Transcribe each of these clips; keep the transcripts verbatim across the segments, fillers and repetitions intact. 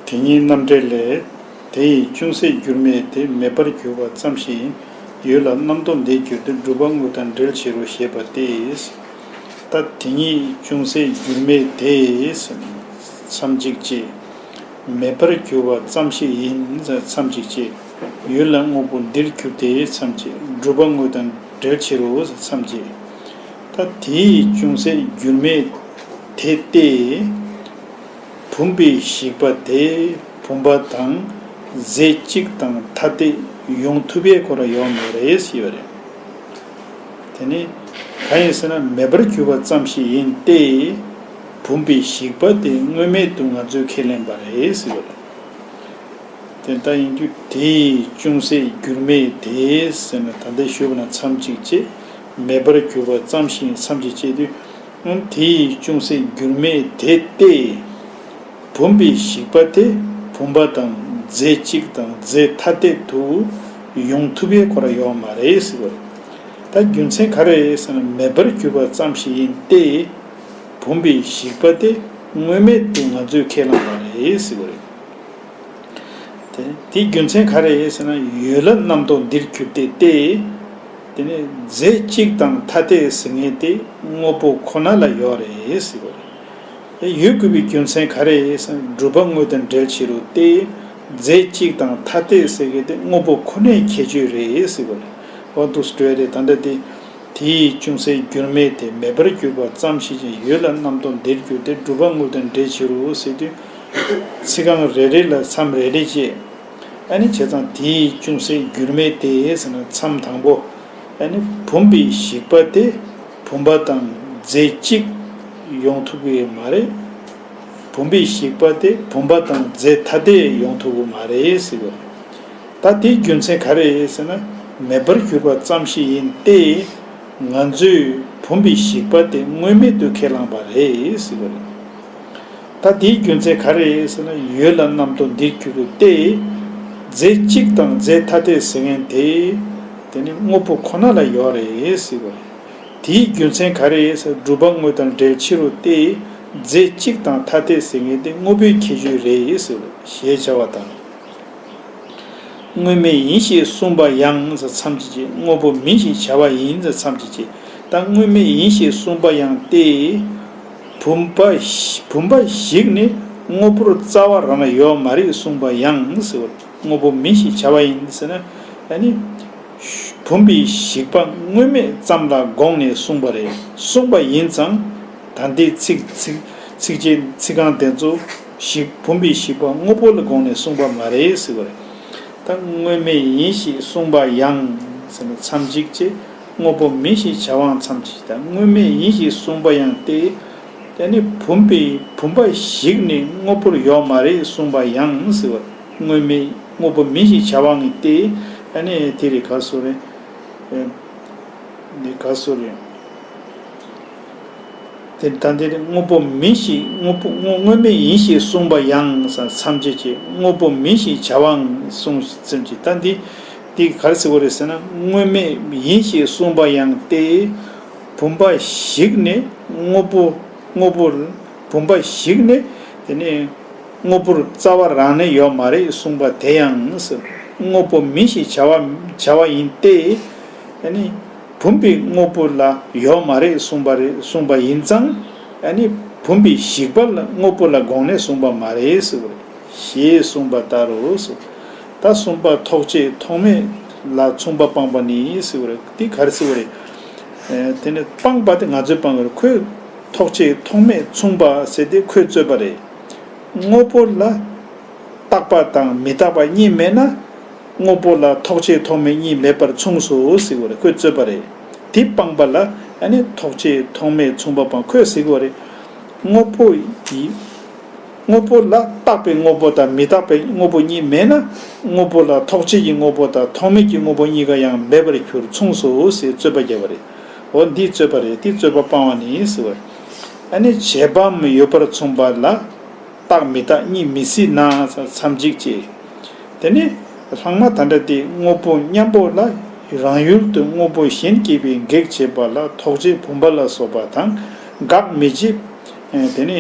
དེ་ཉིད་རྣམ་འགྲེལ་ལས། དེ་ཡི་ཅུང་ཟད་འགྱུར་མེད་དེ་མེད་པར་གྱུར་པ་ཙམ་ཞིག་ཡིན། ཡོད་ལ་རྣམ་རྟོག་འདས་གྱུར་ཏེ། སྒྲུབ་པ་དངོས་དང་འབྲེལ་ཕྱིར་རོ་ཞེས་པ་སྟེ། ད་དེ་ཉིད་ཅུང་ཟད་འགྱུར་མེད་དེ་མཚམས་གཅིག་བཅད། མེད་པར་གྱུར་པ་ཙམ་ཞིག་ཡིན་མཚམས་གཅིག་བཅད། ཡོད་ལ་དངོས་པོ་འདིར་གྱུར་ཏེ་མཚམས་བཅད། སྒྲུབ་པ་དངོས་དང་འབྲེལ་ཕྱིར་རོ་མཚམས་བཅད། ད་དེ་ཡི་ཅུང་ཟད་འགྱུར་མེད་དེ་སྟེ། བུམ་པའི་ཞིག་པ་དེ་བུམ་པ་དང་རྫས་གཅིག་དང་ཐ་དད་ཡོང་ཐུབ་པའི་སྐོར་ཡོད་མ་རེད་ཞེས་པ་རེད། དེ་ནི་གང་ཡིན་ཟེར་ན། མེད་པར་གྱུར་པ་ཙམ་ཞིག་ཡིན་ཏེ། བུམ་པའི་ཞིག་པ་དེ་དངོས་མེད་དུ་ང་ཚོས་ཁས་ལེན་པ་རེད་ཟེར་བ་རེད། དེ་ལྟ་ཡིན་དུས་དེའི་ཅུང་ཟད་འགྱུར་མེད་དེ་ཟེར་ན། ད་ལྟ་ཞུས་པ་ན་མཚམས་གཅིག་བཅད། མེད་པར་གྱུར་པ་ཙམ་ཞིག་མཚམས་གཅིག་བཅད་དུས། དེའི་ཅུང་ཟད་འགྱུར་མེད་དེ་སྟེ། བུམ་པའི་ཞིག་པ་དེ་བུམ་པ་དང་རྫས་གཅིག་དང་རྫས་ཐ་དད་དུ་ཡོང་ཐུབ་པའི་སྐོར་ཡོད་མ་རེད་ཟེར་བ་རེད། ད་རྒྱུ་མཚན་ག་རེ་ཟེར་ན། མེད་པར་གྱུར་པ་ཙམ་ཞིག་ཡིན་ཏེ། བུམ་པའི་ཞིག་པ་དེ་དངོས་མེད་དུ་ང་ཚོས་ཁས་བླངས་པ་རེད་ཟེར་བ་རེད། དེ་དེའི་རྒྱུ་མཚན་ག་རེ་ཟེར་ན། ཡོད་ལ་རྣམ་རྟོག་འདིར་གྱུར་ཏེ་སྟེ། དེ་ནི་རྫས་གཅིག་དང་ཐ་དད་ཟེར་མཁན་དེ་དངོས་པོ་ཁོ་ན་ལ་ཡོད་རེད་ཟེར་བ་རེད། དེ་ཡོད་དགོས་པའི་རྒྱུ་མཚན་ག་རེ་ཟེར་ན། སྒྲུབ་པ་དངོས་དང་འབྲེལ་ཕྱིར་རོ་སྟེ། རྫས་གཅིག་དང་ཐ་དད་ཟེར་མཁན་དེ་དངོས་པོ་ཁོ་ནའི་ཁྱད་ཆོས་རེད་ཟེར་བ་རེད། འོ་འདུག་སེ་འགྲོ་ཡ་རེད། ད་ལྟ་དེ། དེའི་ཅུང་ཟད་འགྱུར་མེད་དེ་མེད་པར་གྱུར་པ་ཙམ་ཞིག་ཅན། ཡོད་ལ་རྣམ་རྟོག་འདིར་གྱུར་ཏེ། སྒྲུབ་པ་དངོས་དང་འབྲེལ་ཕྱིར་རོ་ཟེར་དུས། ཚིག་རྐང་རེ་རེ་ལ་མཚམས་རེ་རེ་བཅད། ཨ་ནི་བྱས་ཙང་དེའི་ཅུང་ཟད་འགྱུར་མེད་དེ་ཟེར་ན། མཚམས་དང་པོ། ཨ་ནི་བུམ་པའི་ཞིག་པ་དེ་བུམ་པ་དང་རྫས་གཅིག་ཡོང་ཐུབ་ཀྱི་ཡོད་མ་རེད། བུམ་པའི་ཞིག་པ་དེ་བུམ་པ་དང་རྫས་ཐ་དད་ཡོང་ཐུབ་ཀྱི་མ་རེད་ཟེར་བ་རེད། ད་དེའི་རྒྱུ་མཚན་ག་རེ་ཟེར་ན། མེད་པར་གྱུར་པ་ཙམ་ཞིག་ཡིན་ཏེ། ང་ཚོས་བུམ་པའི་ཞིག་པ་དེ་དངོས་མེད་དུ་ཁས་བླངས་པ་རེད་ཟེར་བ་རེད། ད་དེའི་རྒྱུ་མཚན་ག་རེ་ཟེར་ན། ཡོད་ལ་རྣམ་རྟོག་འདིར་གྱུར་ཏེ། རྫས་གཅིག་དང་རྫས་ཐ་དད་ཟེར་མཁན་དེ། དེ་ནི་དངོས་པོ་ཁོ་ན་ལ་ཡོད་རེད་ཟེར་བ་རེད། དེའི་རྒྱུ་མཚན་ག་རེ་ཟེར། སྒྲུབ་པ་དངོས་དང་འབྲེལ་ཕྱིར་རོ་སྟེ། རྫས་གཅིག་དང་ཐ་དད་ཟེར་མཁན་དེ་དངོས་པོའི་ཁྱད་ཆོས་རེད་ཟེར་བ་རེད། ཞེས་བྱ་བ་དང་། དངོས་མེད་ཡིན་ཞེས་གསུངས་པ་ཡང་ཟེར་མཚམས་ཀྱི་བཅད། དངོས་པོ་མིན་ཞེས་བྱ་བ་ཡིན་ཟེར་མཚམས་ཀྱི་བཅད། ད་དངོས་མེད་ཡིན་ཞེས་གསུངས་པ་ཡང་སྟེ། བུམ་པ་བུམ་པ་ཞིག་ནི་དངོས་པོར་རྩ་བ་རང་ལ་ཡོད་མ་རེད་གསུངས་པ་ཡང་ཟེར་བ། དངོས་པོ་མིན་ཞེས་བྱ་བ་ཡིན་ཟེར་ན། ཨ་ནི། བུམ་པའི་ཞིག་པ་དངོས་མེད་ཙམ་ལ་དགོངས་ནས་གསུངས་པ་རེད། གསུངས་པ་ཡིན་ཙང་། ད་ལྟའི་ཚིག་ཚིག་ཚིགས་བཅད་ཚིག་རྐང་དེ་ཚོ་ཞིག་བུམ་པའི་ཞིག་པ་དངོས་པོ་ལ་དགོངས་ནས་གསུངས་པ་མ་རེད་ཟེར་བ་རེད། ད་དངོས་མེད་ཡིན་ཞེས་གསུངས་པ་ཡང་ཟེར་ན་མཚམས་གཅིག་བཅད། དངོས་པོ་མིན་ཞེས་བྱ་བའང་མཚམས་གཅིག། ད་དངོས་མེད་ཡིན་ཞེས་གསུངས་པ་ཡང་སྟེ། ད་ནི་བུམ་པའི་བུམ་པ་ཞིག་ནི་དངོས་པོར་ཡོད་མ་རེད་གསུངས་པ་ཡང་ཟེར་བ། དངོས་མེད་དངོས་པོ་མིན་ཞེས་བྱ་བའང་སྟེ། ཨ་ནི་དེ་རེད། ག་སོ་རེད། ཨེ། འདི་ག་སོ་རེད། དེ་ད་འདིར་དངོས་པོ་མིན་ཞེས་དངོས་པོ་དངོས་དངོས་མེད་ཡིན་ཞེས་གསུངས་པ་ཡང་ཟེར་མཚམས་གཅིག་བཅད། དངོས་པོ་མིན་ཞེས་བྱ་བའང་གསུངས་ཙམ་གྱིས། ད་འདི་འདི་ག་རེ་ཟེར་བ་རེད་ཟེར་ན། དངོས་མེད་ཡིན་ཞེས་གསུངས་པ་ཡང་སྟེ། བུམ་པ་ཞིག་ནི་དངོས་པོ་དངོས་པོ་བུམ་པ་ཞིག་ནི་དེ་ནི། དངོས་པོར་རྩ་བ་རང་ནས་ཡོད་མ་རེད་གསུངས་པ་དེ་ཡང་ཟེར། དངོས་པོ་མིན་ཞེས་བྱ་བ་བྱ་བ་ཡིན་ཏེ། ཨ་ནི་བུམ་པའི་དངོས་པོ་ལ་ཡོད་མ་རེད་གསུངས་པ་རེད་གསུངས་པ་ཡིན་ཙང་། ཨ་ནི་བུམ་པའི་ཞིག་པ་ལ་དངོས་པོ་ལ་དགོངས་ནས་གསུངས་པ་མ་རེད་ཟེར་བ་རེད། ཞེས་གསུངས་པ་ལྟར་རོ་ཟེར། ད་གསུམ་པ་ཐོགས་བཅས་ཐོགས་མེད་ལ་མཚུངས་པ་སྤངས་པ་ནི་ཟེར་བ་རེད། འདི་ག་རེ་ཟེར་བ་རེད། ཨེ། དེ་ནི་སྤངས་པ་དེ་ང་ཚོས་སྤངས་པ་རེད། ཁོས་ཐོགས་བཅས་ཐོགས་མེད་མཚུངས་པ་ཟེར་ཏེ་ཁོས་རྩོད་པ་རེད། དངོས་པོ་ལ་རྟག་པ་དང་མི་རྟག་པ་གཉིས་མེད་ན། དངོས་པོ་ལ་ཐོགས་བཅས་ཐོགས་མེད་གཉིས་མེད་པར་མཚུངས་སོ་ཟེར་བ་རེད། ཁོས་རྩོད་པ་རེད། དེ་སྤངས་པ་ལ་ཨ་ནི་ཐོགས་བཅས་ཐོགས་མེད་མཚུངས་པ་སྤངས། ཁོས་ཟེར་བ་རེད། དངོས་པོ་ཡི་དངོས་པོ་ལ་རྟག་པའི་དངོས་པོ་དང་མི་རྟག་པའི་དངོས་པོ་གཉིས་མེད་ན། དངོས་པོ་ལ་ཐོགས་བཅས་ཀྱི་དངོས་པོ་དང་ཐོགས་མེད་ཀྱི་དངོས་པོ་གཉིས་ཀ་ཡང་མེད་པར་འགྱུར་མཚུངས་སོ་ཞེས་རྩོད་པ་བརྒྱབ་པ་རེད། འོ་འདིས་རྩོད་པ་རེད། འདིས་རྩོད་པ་སྤང་བ་ནི་ཟེར་བ་རེད། ཨ་ནི་བྱེད་པའམ་ཡོད་པར་མཚུངས་པ་ལ་རྟག་མི་རྟག་གཉིས་མི་སྲིད་ན་མཚམས་གཅིག་བཅད། དེ་ནི་ལྷག་མ་ད་ལྟ་དེ་དངོས་པོ་མཉམ་པོ་ལ་རང་ཡུལ་དུ་དངོས་པོ་གཞན་སྐྱེས་པའི་གེགས་བྱེད་པ་ལ་ཐོགས་བཅས་བུམ་པ་ལ་སོགས་པ་དང་དགག་མི་བྱེད། དེ་ནི་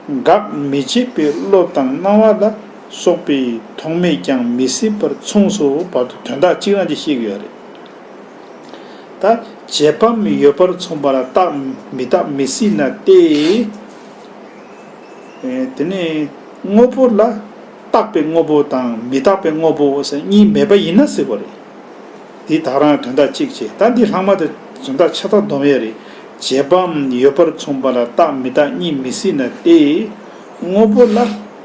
དགག་མི་བྱེད་པའི་བློ་དང་སྣང་བ་ལ་ སོགས་པའི་ཐོགས་མེད་ཀྱང་མི་སྲིད་པར་མཚུངས་སོ། བར་དུ་དོན་དག་གཅིག་རང་གཅིག་བཤད་ཀྱི་ཡོད་རེད། ད་རྗེས་ཕམ་ཡོད་པར་མཚུངས་པ་ལ་རྟག་མི་རྟག་མི་སྲིད་ན་སྟེ། ཨེ་དེ་ནས་དངོས་པོ་ལ་རྟག་པའི་དངོས་པོ་དང་མི་རྟག་པའི་དངོས་པོ་ཟེར་གཉིས་མེད་པ་ཡིན་ན་ཟེར་བ་རེད། འདི་དག་རང་དོན་དག་གཅིག་བྱས། ད་འདི་ལྷག་མ་དེ་དོན་དག་ཆ་ཚང་སྡོམ་ཡས་རེད། རྗེས་ཕམ་ཡོད་པར་མཚུངས་པ་ལ་རྟག་མི་རྟག་གཉིས་མི་སྲིད་ན་སྟེ། དངོས་པོ་ལ་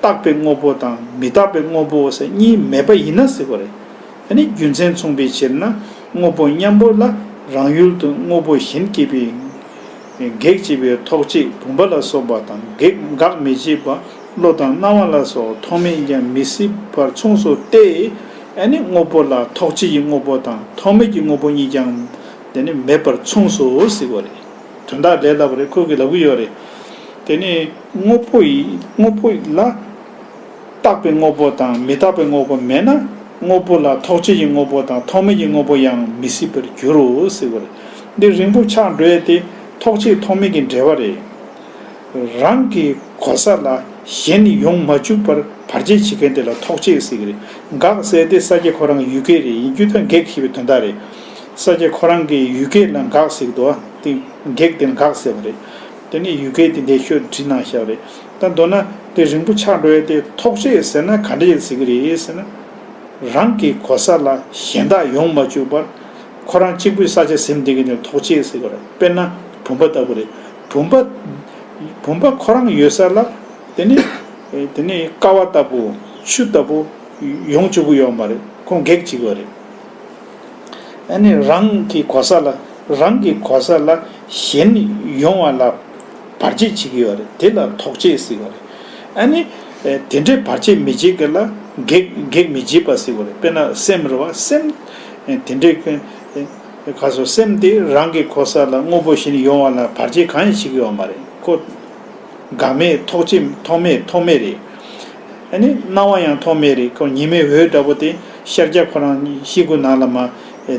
རྟག་པའི་དངོས་པོ་དང་མི་རྟག་པའི་དངོས་པོ་ཟེར་གཉིས་མེད་པ་ཡིན་ན་ཟེར་བ་རེད། ཨ་ནི་རྒྱུ་མཚན་མཚུངས་པའི་ཕྱིར་ན་དངོས་པོ་མཉམ་པོ་ལ་རང་ཡུལ་དུ་དངོས་པོ་གཞན་སྐྱེས་པའི་གེགས་བྱེད་པའི་ཐོགས་བཅས་བུམ་པ་ལ་སོགས་པ་དང་གེགས་འགག་མི་བྱེད་པ་བློ་དང་རྣ་བ་ལ་སོགས་ཐོགས་མེད་ཀྱང་མི་སྲིད་པར་མཚུངས་སོ་སྟེ། ཨ་ནི་དངོས་པོ་ལ་ཐོགས་བཅས་ཀྱི་དངོས་པོ་དང་ཐོགས་མེད་ཀྱི་དངོས་པོ་གཉིས་ཀྱང་དེ་ནི་མེད་པར་མཚུངས་སོ་ཟེར་བ་རེད། དོན་དག་ལས་སླ་པོ་རེད། ཁོ་གིས་ལབ་ཀྱི་ཡོད་རེད། དེ་ནི་དངོས་པོ་ཡི་དངོས་པོ་ལ་རྟག་པའི་དངོས་པོ་དང་མི་རྟག་པའི་དངོས་པོ་མེད་ན། དངོས་པོ་ལ་ཐོགས་བཅས་ཀྱི་དངོས་པོ་དང་ཐོགས་མེད་ཀྱི་དངོས་པོ་ཡང་མི་སྲིད་པར་འགྱུར་རོ་ཟེར་བ་རེད། འདི་རིང་པོ་ཆགས་འགྲོ་ཡས་དེ་ཐོགས་བཅས་ཐོགས་མེད་ཀྱི་འབྲེལ་བ་རེད། རང་གི་གོ་ས་ལ་གཞན་ཡོང་མ་བཅུག་པར་བར་ཆད་བྱེད་མཁན་དེ་ལ་ཐོགས་བཅས་ཟེར་གྱི་རེད། འགག་ཟེར་དེ་ས་སྐྱ་ཁོ་རང་ཡུལ་སྐད་རེད། ཡིན་རྒྱུ་དང་གེགས་ཞེས་པའི་དོན་དག་རེད། ས་སྐྱ་ཁོ་རང་གི་ཡུལ་སྐད་ལ་འགག་ཟེར་གྱི་འདུག་བ། དེ་གེགས་དེ་ལ་འགག་ཟེར་བ་རེད། དེ་ནས་ཡུལ་སྐད་དེ་འདས་ཤོད་བྲིས་གནང་བཞག་རེད། ད་མདོར་ན་དེ་རིང་པོ་ཆགས་འགྲོ་ཡས་དེ་ཐོགས་བཅས་ཟེར་ན་ག་འདྲ་ཡིན་ཟེར་གྱི་རེད་ཟེར་ན། རང་གི་གོ་ས་ལ་གཞན་དག་ཡོང་མ་བཅུག་པར་ཁོ་རང་གཅིག་པུའི་ས་ཆ་ཟིན་བསྡད་མཁན་དེ་ཐོགས་བཅས་ཟེར་གྱི་རེད། དཔེར་ན་བུམ་པ་ལྟ་བུ་རེད། བུམ་པ་བུམ་པ་ཁོ་རང་ཡོད་ས་ལ་དེ་ནི་དེ་ནི་ཀ་བ་ལྟ་བུ་ཆུ་ལྟ་བུ་ཡོང་བཅུག་གི་ཡོད་མ་རེད། ཁོང་གེགས་བྱེད་ཀྱི་ཡོད་རེད། ཨ་ནི་རང་གི་གོ་ས་ལ་རང་གི་གོ་ས་ལ་གཞན་ཡོང་བ་ལ་བར་ཆད་བྱེད་ཀྱི་ཡོད་རེད། དེ་ལ་ཐོགས་བཅས་ཟེར་གྱི་ཡོད་རེད། ཨ་ནི་དེ་འདྲའི་བར་ཆད་མི་བྱེད་མཁན་ལ་གེགས་གེགས་མི་བྱེད་པ་ཟེར་གྱི་ཡོད་རེད། དཔེར་ན་སེམས་རེད་བ། སེམས་དེ་འདྲའི་ག་སོ་སེམས་དེ་རང་གི་གོ་ས་ལ་དངོས་པོ་གཞན་ཡོང་བ་ལ་བར་ཆད་གང་ཡང་བྱེད་ཀྱི་ཡོད་མ་རེད། ཁོ་འགག་མེད། ཐོགས་བཅས་ཐོགས་མེད་ཐོགས་མེད་རེད། ཨ་ནི་སྣང་བ་ཡང་ཐོགས་མེད་རེད། ཁོ་ཉི་མའི་འོད་འདྲ་པོ་དེ་ཤར་རྒྱག་ཁོ་རང་ཤེལ་སྒོ་ནང་ལ་མ།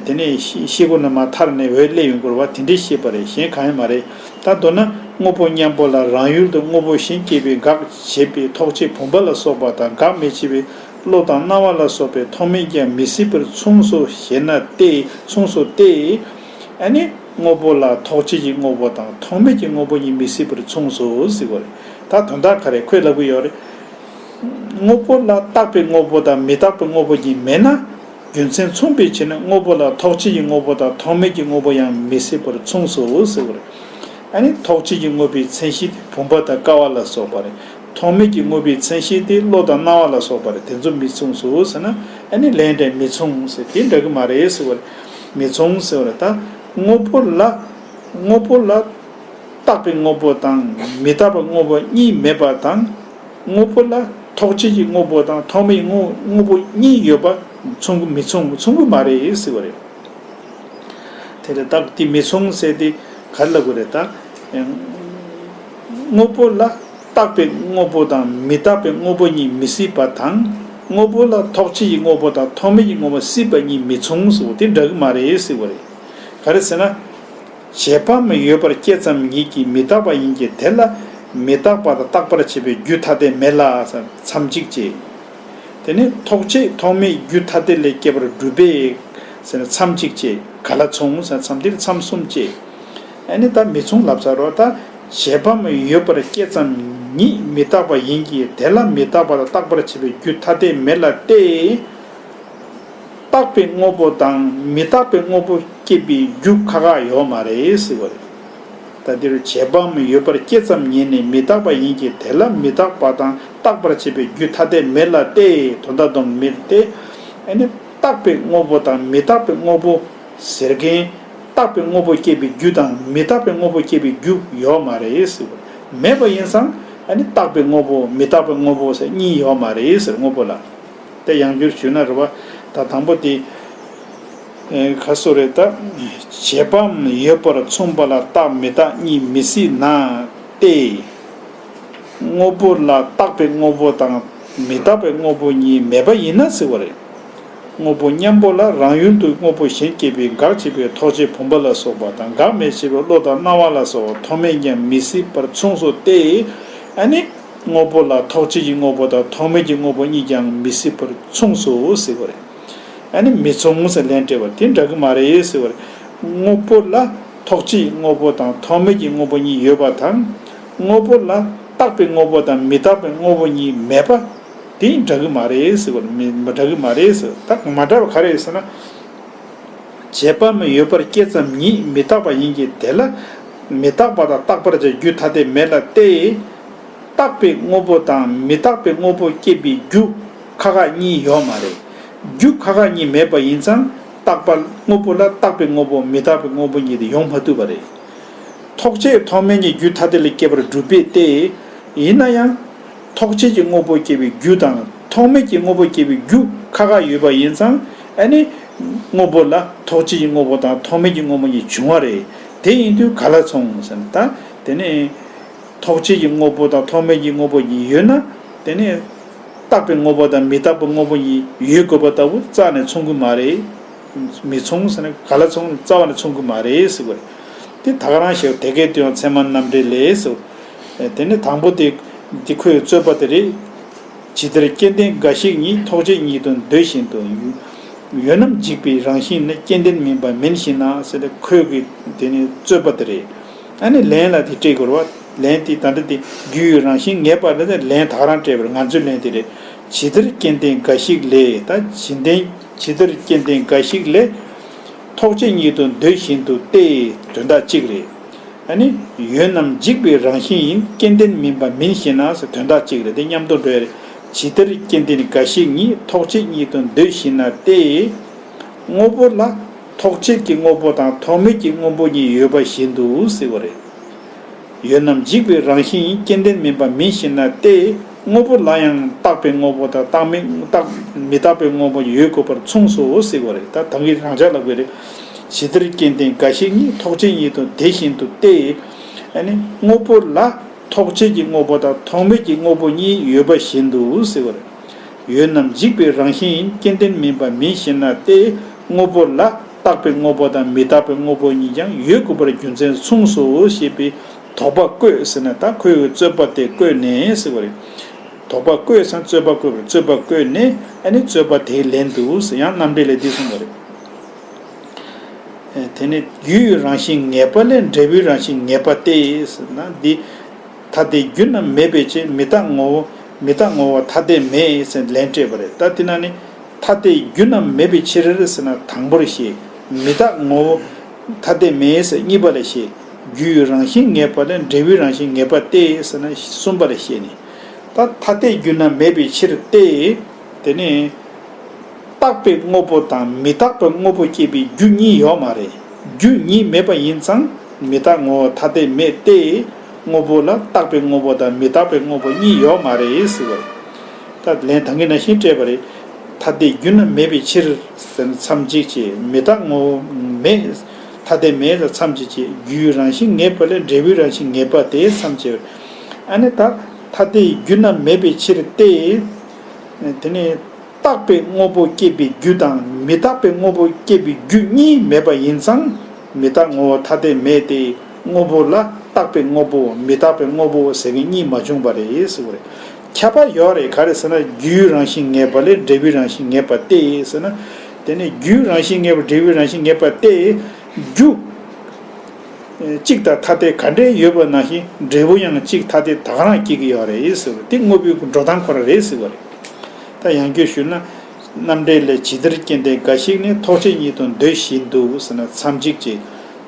དེ་ནས་ཤེལ་སྒོ་ནང་མ་ཐར་ནས་འོད་སླེབས་ཡོང་གི་རེད་བ། དེ་འདྲའི་ཤེས་པ་རེད། གཞན་གང་ཡང་མ་རེད། ད་མདོར་ན་དངོས་པོ་མཉམ་པོ་ལ་རང་ཡུལ་དུ་དངོས་པོ་གཞན་སྐྱེས་པའི་འགག་བྱེད་པའི་ཐོགས་བཅས་བུམ་པ་ལ་སོགས་པ་དང་འགག་མི་བྱེད་པའི་བློ་དང་རྣ་བ་ལ་སོགས་པའི་ཐོགས་མེད་ཀྱང་མི་སྲིད་པར་མཚུངས་སོ་ཞེ་ན་སྟེ། མཚུངས་སོ་སྟེ། ཨ་ནི་དངོས་པོ་ལ་ཐོགས་བཅས་ཀྱི་དངོས་པོ་དང་ཐོགས་མེད་ཀྱི་དངོས་པོ་གཉིས་མི་སྲིད་པར་མཚུངས་སོ་ཟེར་བ་རེད། ད་དོན་དག་ག་རེ་ཁོས་ལབ་ཀྱི་ཡོད་རེད། དངོས་པོ་ལ་རྟག་པའི་དངོས་པོ་དང་མི་རྟག་པའི་དངོས་པོ་གཉིས་མེད་ན། རྒྱུ་མཚན་མཚུངས་པའི་ཕྱིར་ན་དངོས་པོ་ལ་ཐོགས་བཅས་ཀྱི་དངོས་པོ་དང་ཐོགས་མེད་ཀྱི་དངོས་པོ་ཡང་མི་སྲིད་པར་མཚུངས་སོ་ཟེར་བ་རེད། ཨ་ནི་ཐོགས་བཅས་ཀྱི་དངོས་པོའི་མཚན་གཞི་དེ་བུམ་པ་དང་ཀ་བ་ལ་སོགས་པ་རེད། ཐོགས་མེད་ཀྱི་དངོས་པོའི་མཚན་གཞི་དེ་བློ་དང་རྣ་བ་ལ་སོགས་པ་རེད། དེ་ཚོ་མི་མཚུངས་སོ་ཟེར་ན། ཨ་ནི་ལན་འདྲ་མི་མཚུངས་ཟེར། དེ་འདྲ་གི་མ་རེད་ཟེར་བ་རེད། མི་མཚུངས་ཟེར་བ་རེད། ད་དངོས་པོ་ལ་དངོས་པོ་ལ་རྟག་པའི་དངོས་པོ་དང་མི་རྟག་པའི་དངོས་པོ་གཉིས་མེད་པ་དང་། དངོས་པོ་ལ་ཐོགས་བཅས་ཀྱི་དངོས་པོ་དང་ཐོགས་མེད་དངོས་དངོས་པོ་གཉིས་ཡོད་པ་མཚུངས་ཀྱི་མི་མཚུངས་མཚུངས་ཀྱི་མ་རེད་ཟེར་བ་རེད། དེ་ལས་རྟགས་དེ་མི་མཚུངས་ཟེར་དེ་ག་རེ་ལབ་དགོས་རེད་ད། དངོས་པོ་ལ་རྟག་པའི་དངོས་པོ་དང་མི་རྟག་པའི་དངོས་པོ་གཉིས་མི་སྲིད་པ་དང་། དངོས་པོ་ལ་ཐོགས་བཅས་ཀྱི་དངོས་པོ་དང་ཐོགས་མེད་ཀྱི་དངོས་པོ་སྲིད་པ་གཉིས་མི་མཚུངས་ཟེར་བ་དེ་འདྲ་གི་མ་རེད་ཟེར་བ་རེད། ག་རེ་ཟེར་ན། རྗེས་ཕམ་ཡོད་པར་སྐྱེ་ཙམ་ཉིད་ཀྱིས་མི་རྟག་པ་ཡིན་གྱི་དེ་ལ་མི་རྟག་པ་དང་རྟག་པར་བྱེད་པའི་རྒྱུ་ཐ་དད་མེད་ལ་མཚམས་གཅིག་བཅད། དེ་ནི་ཐོགས་བཅས་ཐོགས་མེད་རྒྱུ་ཐ་དད་ལས་སྐྱེ་བར་སྒྲུབ་པས་ཟེར་ན་མཚམས་གཅིག་བཅད། ག་ལ་མཚུངས་ཟེར་ན་མཚམས་འདིར་མཚམས་གསུམ་བཅད། ཨ་ནི་ད་མི་མཚུངས་ལབ་ཚར་རོ། ད་རྗེས་ཕམ་ཡོད་པར་སྐྱེ་ཙམ་ཉིད་མི་རྟག་པ་ཡིན་གྱི་དེ་ལ་མི་རྟག་པ་དང་རྟག་པར་བྱེད་པའི་རྒྱུ་ཐ་དད་མེད་ལ་སྟེ། རྟག་པའི་དངོས་པོ་དང་མི་རྟག་པའི་དངོས་པོ་སྐྱེད་པའི་རྒྱུ་ཁ་ཁ་ཡོད་མ་རེད་ཟེར་བ་རེད། ད་འདིར་རྗེས་ཕམ་ཡོད་པར་སྐྱེ་ཙམ་ཉིད་ནི་མི་རྟག་པ་ཡིན་གྱི་དེ་ལ་མི་རྟག་པ་དང་རྟག་པར་བྱེད་པའི་རྒྱུ་ཐ་དད་མེད་ལ་སྟེ། དོན་དག་སྡོམ་མེད་དེ། ཨ་ནི་རྟག་པའི་དངོས་པོ་དང་མི་རྟག་པའི་དངོས་པོ་ཟེར་མཁན། རྟག་པའི་དངོས་པོ་སྐྱེད་པའི་རྒྱུ་དང་མི་རྟག་པའི་དངོས་པོ་སྐྱེད་པའི་རྒྱུ་ཡོད་མ་རེད་ཟེར་བ་རེད། མེད་པ་ཡིན་ཙང་ཨ་ནི་རྟག་པའི་དངོས་པོ་མི་རྟག་པའི་དངོས་པོ་ཟེར་གཉིས་ཡོད་མ་རེད་ཟེར། དངོས་པོ་ལ། དེ་ཡང་བསྒྱུར་ཞུས་ན་རེད་བ། ད་དང་པོ་དེ། ཨེ་ག་སོ་རེད་ད། རྗེས་ཕམ་ཡོད་པར་མཚུངས་པ་ལ་རྟག་མི་རྟག་གཉིས་མི་སྲིད་ན། སྟེ། དངོས་པོ་ལ་རྟག་པའི་དངོས་པོ་དང་མི་རྟག་པའི་དངོས་པོ་གཉིས་མེད་པ་ཡིན་ན་ཟེར་བ་རེད། དངོས་པོ་མཉམ་པོ་ལ་རང་ཡུལ་དུ་དངོས་པོ་གཞན་སྐྱེས་པའི་འགག་བྱེད་པའི་ཐོགས་བཅས་བུམ་པ་ལ་སོགས་པ་དང་འགག་མི་བྱེད་པའི་བློ་དང་རྣ་བ་ལ་སོགས་པ་ཐོགས་མེད་ཀྱང་མི་སྲིད་པར་མཚུངས་སོ་སྟེ། ཨ་ནི། དངོས་པོ་ལ་ཐོགས་བཅས་ཀྱི་དངོས་པོ་དང་ཐོགས་མེད་ཀྱི་དངོས་པོ་གཉིས་ཀྱང་མི་སྲིད་པར་མཚུངས་སོ་ཟེར་བ་རེད། ཨ་ནི་མི་མཚུངས་ཟེར་ལན་སྤྲད་པ་དེ་འདྲ་གི་མ་རེད་ཟེར་བ་རེད། དངོས་པོ་ལ་ཐོགས་བཅས་ཀྱི་དངོས་པོ་དང་ཐོགས་མེད་ཀྱི་དངོས་པོ་གཉིས་ཡོད་པ་དང་། དངོས་པོ་ལ་རྟག་པའི་དངོས་པོ་དང་མི་རྟག་པའི་དངོས་པོ་གཉིས་མེད་པ་དེ་འདྲ་གི་མ་རེད་ཟེར་བ་རེད། མི་མི་འདྲ་གི་མ་རེད་ཟེར། ད་མ་འདྲ་བ་ག་རེ་ཟེར་ན། བྱས་པ་མི་ཡོད་པར་སྐྱེ་ཙམ་ཉིད་མི་རྟག་པ་ཡིན་གྱི། དེ་ལ་མི་རྟག་པ་དང་རྟག་པར་བྱ་རྒྱུ་ཐ་དད་མེད་ལ་སྟེ། རྟག་པའི་དངོས་པོ་དང་མི་རྟག་པའི་དངོས་པོ་སྐྱེད་པའི་རྒྱུ་ཁ་ཁ་གཉིས་ཡོད་མ་རེད། རྒྱུ་ཁ་ཁ་གཉིས་མེད་པ་ཡིན་ཙང་རྟག་པ་དངོས་པོ་ལ་རྟག་པའི་དངོས་པོ་མི་རྟག་པའི་དངོས་པོ་གཉིས་དེ་ཡོང་མ་ཐུབ་པ་རེད། ཐོགས་བཅས་ཐོགས་མེད་གཉིས་རྒྱུ་ཐ་དད་ལས་སྐྱེ་བར་གྲུབ་པས་ཏེ། ཡིན་ན་ཡང་། ཐོགས་བཅས་ཀྱི་དངོས་པོ་སྐྱེ་བའི་རྒྱུ་དང་ཐོགས་མེད་ཀྱི་དངོས་པོ་སྐྱེ་བའི་རྒྱུ་ཁ་ཁ་ཡོད་པ་ཡིན་ཙང་། ཨ་ནི། དངོས་པོ་ལ་ཐོགས་བཅས་ཀྱི་དངོས་པོ་དང་ཐོགས་མེད་ཀྱི་དངོས་པོ་གཉིས་བྱུང་བ་རེད། དེ་ཡིན་དུས་ག་ལ་མཚུངས་ཟེར་ན། ད་དེ་ནི། ཐོགས་བཅས་ཀྱི་དངོས་པོ་དང་ཐོགས་མེད་ཀྱི་དངོས་པོ་གཉིས་ཡོད་ན། དེ་ནི། རྟག་པའི་དངོས་པོ་དང་མི་རྟག་པའི་དངོས་པོ་གཉིས་ཡོད་དགོས་པ་ལྟ་བུ་རྩ་ནས་མཚུངས་ཀྱི་མ་རེད། མི་མཚུངས་ཟེར་ན་ག་ལ་མཚུངས། རྩ་བ་ནས་མཚུངས་ཀྱི་མ་རེད་ཟེར་བ་རེད། དེ་ད་ག་རང་ཞིག་དེ་སྐད་དུ་ཡང་ཚད་མ་རྣམ་འགྲེལ་ལས་སོ། དེ་ནི་དང་པོ་དེ། འདི་ཁོའི་རྩོད་པ་དེ་རེད། ཇི་ལྟར་སྐྱེ་ལྡན་འགའ་ཞིག་ཉིད་ཐོགས་བཅས་ཉིད་དུ་འདོད་བཞིན་དུ། ཡོད་རྣམས་འཇིག་པའི་རང་བཞིན་ནི་སྐྱེ་ལྡན་མིན་པ་མིན་ཞེ་ན་ཟེར་ཏེ་ཁོའི་གི་དེ་ནི་རྩོད་པ་དེ་རེད། ཨ་ནི་ལན་ལ་དེ་སྤྲད་དགོས་རེད་བ། ལན་དེ་ད་ལྟ་དེ་རྒྱུ་ཡི་རང་བཞིན་ངེས་པ་ལ་ལན་ད་ག་རང་སྤྲད་པ་རེད། ང་ཚོའི་ལན་དེ་རེད། ཇི་ལྟར་སྐྱེ་ལྡན་འགའ་ཞིག་ལས། ད་ཇི་ལྟར་ཇི་ལྟར་སྐྱེ་ལྡན་འགའ་ཞིག་ལས། ཐོགས་བཅས་ཉིད་དུ་འདོད་བཞིན་དུ་སྟེ། དོན་དག་གཅིག་རེད། ཨ་ནི། ཡོད་རྣམས་འཇིག་པའི་རང་བཞིན་ཡིན། སྐྱེ་ལྡན་མིན་པ་མིན་ཞེ་ན་ཟེར། དོན་དག་གཅིག་རེད། དེ་མཉམ་དུ་འགྲོ་ཡ་རེད། ཇི་ལྟར་སྐྱེ་ལྡན་འགའ་ཞིག་ཉིད་ཐོགས་བཅས་ཉིད་དུ་འདོད་བཞིན་ན་སྟེ། དངོས་པོ་ལ་ཐོགས་བཅས་ཀྱི་དངོས་པོ་དང་ཐོགས་མེད་ཀྱི་དངོས་པོ་གཉིས་ཡོད་པ་བཞིན་དུ་ཟེར་བ་རེད། ཡོད་རྣམས་འཇིག་པའི་རང་བཞིན་ཡིན། སྐྱེ་ལྡན་མིན་པ་མིན་ཞེ་ན་སྟེ། དངོས་པོ་ལ་ཡང་རྟག་པའི་དངོས་པོ་དང་རྟག་མེད་རྟག་མི་རྟག་པའི་དངོས་པོ་ཡོད་དགོས་པར་མཚུངས་སོ་ཟེར་བ་རེད། ད་ད་གིན་རང་འཇགས་ལབ་པ་རེད། ཇི་ལྟར་སྐྱེ་ལྡན་འགའ་ཞིག་ཉིད་ཐོགས་བཅས་ཉིད་དུ་དེ་བཞིན་དུ་སྟེ། ཨ་ནི་དངོས་པོ་ལ་ཐོགས་བཅས་ཀྱི་དངོས་པོ་དང་ཐོགས་མེད་ཀྱི་དངོས་པོ་གཉིས་ཡོད་པ་བཞིན་དུ་ཟེར་བ་རེད། ཡོད་རྣམས་འཇིག་པའི་རང་བཞིན་ཡིན། སྐྱེ་ལྡན་མིན་པ་མིན་ཞེ་ན་སྟེ། དངོས་པོ་ལ་རྟག་པའི་དངོས་པོ་དང་མི་རྟག་པའི་དངོས་པོ་གཉིས་ཀྱང་ཡོད་དགོས་པར་རྒྱུ་མཚན་མཚུངས་སོ་ཞེས་པའི་དོགས་པ་བཀོད་ཟེར་ན། ད་ཁོའི་རྩོད་པ་དེ་བཀོད་ནས་ཟེར་བ་རེད། དོགས་པ་བཀོད་ཟེར་ན་རྩོད་པ་བཀོད་པ་རེད། རྩོད་པ་བཀོད་ནས་ཨ་ནི་རྩོད་པ་དེའི་ལན་དུ་ཟེར། ཡང་རྣམ་འགྲེལ་ལས་འདི་གསུངས་པ་རེད། དེ་ནི་རྒྱུ་ཡི་རང་བཞིན་ངེས་པ་ལས་འབྲས་བུའི་རང་བཞིན་ངེས་པ་སྟེ་ཟེར་ན། འདི་ཐ་དད་རྒྱུ་རྣམས་མེད་པའི་ཕྱིར། མི་རྟག་ངོ་བོ་མི་རྟག་ངོ་བོ་ཐ་དད་མེད་ཟེར་ལན་སྤྲད་པ་རེད། ད་དེ་ན་ནི་ཐ་དད་རྒྱུ་རྣམས་མེད་པའི་ཕྱིར་ཟེར་ན་དང་པོར་བཤད། མི་རྟག་ངོ་བོ་ཐ་དད་མེད་ཟེར་གཉིས་པ་ལ་བཤད། རྒྱུ་ཡི་རང་བཞིན་ངེས་པ་ལས་འབྲས་བུའི་རང་བཞིན་ངེས་པ་སྟེ་ཟེར་ན་གསུམ་པ་ལ་བཤད་ནས། ད་ཐ་དད་རྒྱུ་རྣམས་མེད་པའི་ཕྱིར་ཏེ། དེ་ནི། རྟག་པའི་དངོས་པོ་དང་མི་རྟག་པའི་དངོས་པོ་སྐྱེད་པའི་རྒྱུ་གཉིས་ཡོད་མ་རེད། རྒྱུ་གཉིས་མེད་པ་ཡིན་ཙང་མི་རྟག་ངོ་བོ་ཐ་དད་མེད་དེ། དངོས་པོ་ལ་རྟག་པའི་དངོས་པོ་དང་མི་རྟག་པའི་དངོས་པོ་གཉིས་ཡོད་མ་རེད་ཟེར་བ་རེད། ད་ལན་ད་གིན་ནང་བཞིན་སྤྲད་པ་རེད། ཐ་དད་རྒྱུ་རྣམས་མེད་པའི་ཕྱིར་ཟེར་ན་མཚམས་གཅིག་བྱས། མི་རྟག་ངོ་བོ་མེད། ཐ་དད་མེད་ལ་མཚམས་གཅིག་བྱས། རྒྱུའི་རང་བཞིན་ངེས་པ་ལས་འབྲས་བུའི་རང་བཞིན་ངེས་པ་དེ་མཚམས་གཅིག་ཨ་ནི་ད་ཐ་དད་རྒྱུ་རྣམས་མེད་པའི་ཕྱིར་ཏེ། དེ་ནི། རྟག་པའི་དངོས་པོ་སྐྱེད་པའི་རྒྱུ་དང་མི་རྟག་པའི་དངོས་པོ་སྐྱེད་པའི་རྒྱུ་གཉིས་མེད་པ་ཡིན་ཙང་། མི་རྟག་ངོ་བོ་ཐ་དད་མེད་དེ། དངོས་པོ་ལ་རྟག་པའི་དངོས་པོ་མི་རྟག་པའི་དངོས་པོ་ཟེར་མཁན་གཉིས་མ་བྱུང་བ་རེད་ཟེར་བ་རེད། ཁྱད་པར་ཡོད་རེད། ག་རེ་ཟེར་ན་རྒྱུའི་རང་བཞིན་ངེས་པ་ལས་འབྲས་བུའི་རང་བཞིན་ངེས་པ་སྟེ་ཟེར་ན། དེ་ནི་རྒྱུའི་རང་བཞིན་ངེས་པ་འབྲས་བུའི་རང་བཞིན་ངེས་པ་སྟེ། རྒྱུ། གཅིག་དང་ཐ་དད་ག་འདྲས་ཡོད་པ་ནང་བཞིན་འབྲས་བུ་ཡང་གཅིག་ཐ་དད་ད་ག་རང་སྐྱེ་གི་ཡོད་རེད་ཟེར་བ་དེ་དངོས་པོའི་འགྲོ་སྟངས་ཁོ་རང་རེད་ཟེར་བ་རེད། ད་ཡང་བསྐྱར་ཞུས་ན། རྣམ་འགྲེལ་ལས་ཇི་ལྟར་སྐྱེ་ལྡན་འགའ་ཞིག་ནི་ཐོགས་བཅས་ཉིད་དུ་འདོད་བཞིན་དུ་ཟེར་ན་མཚམས་གཅིག་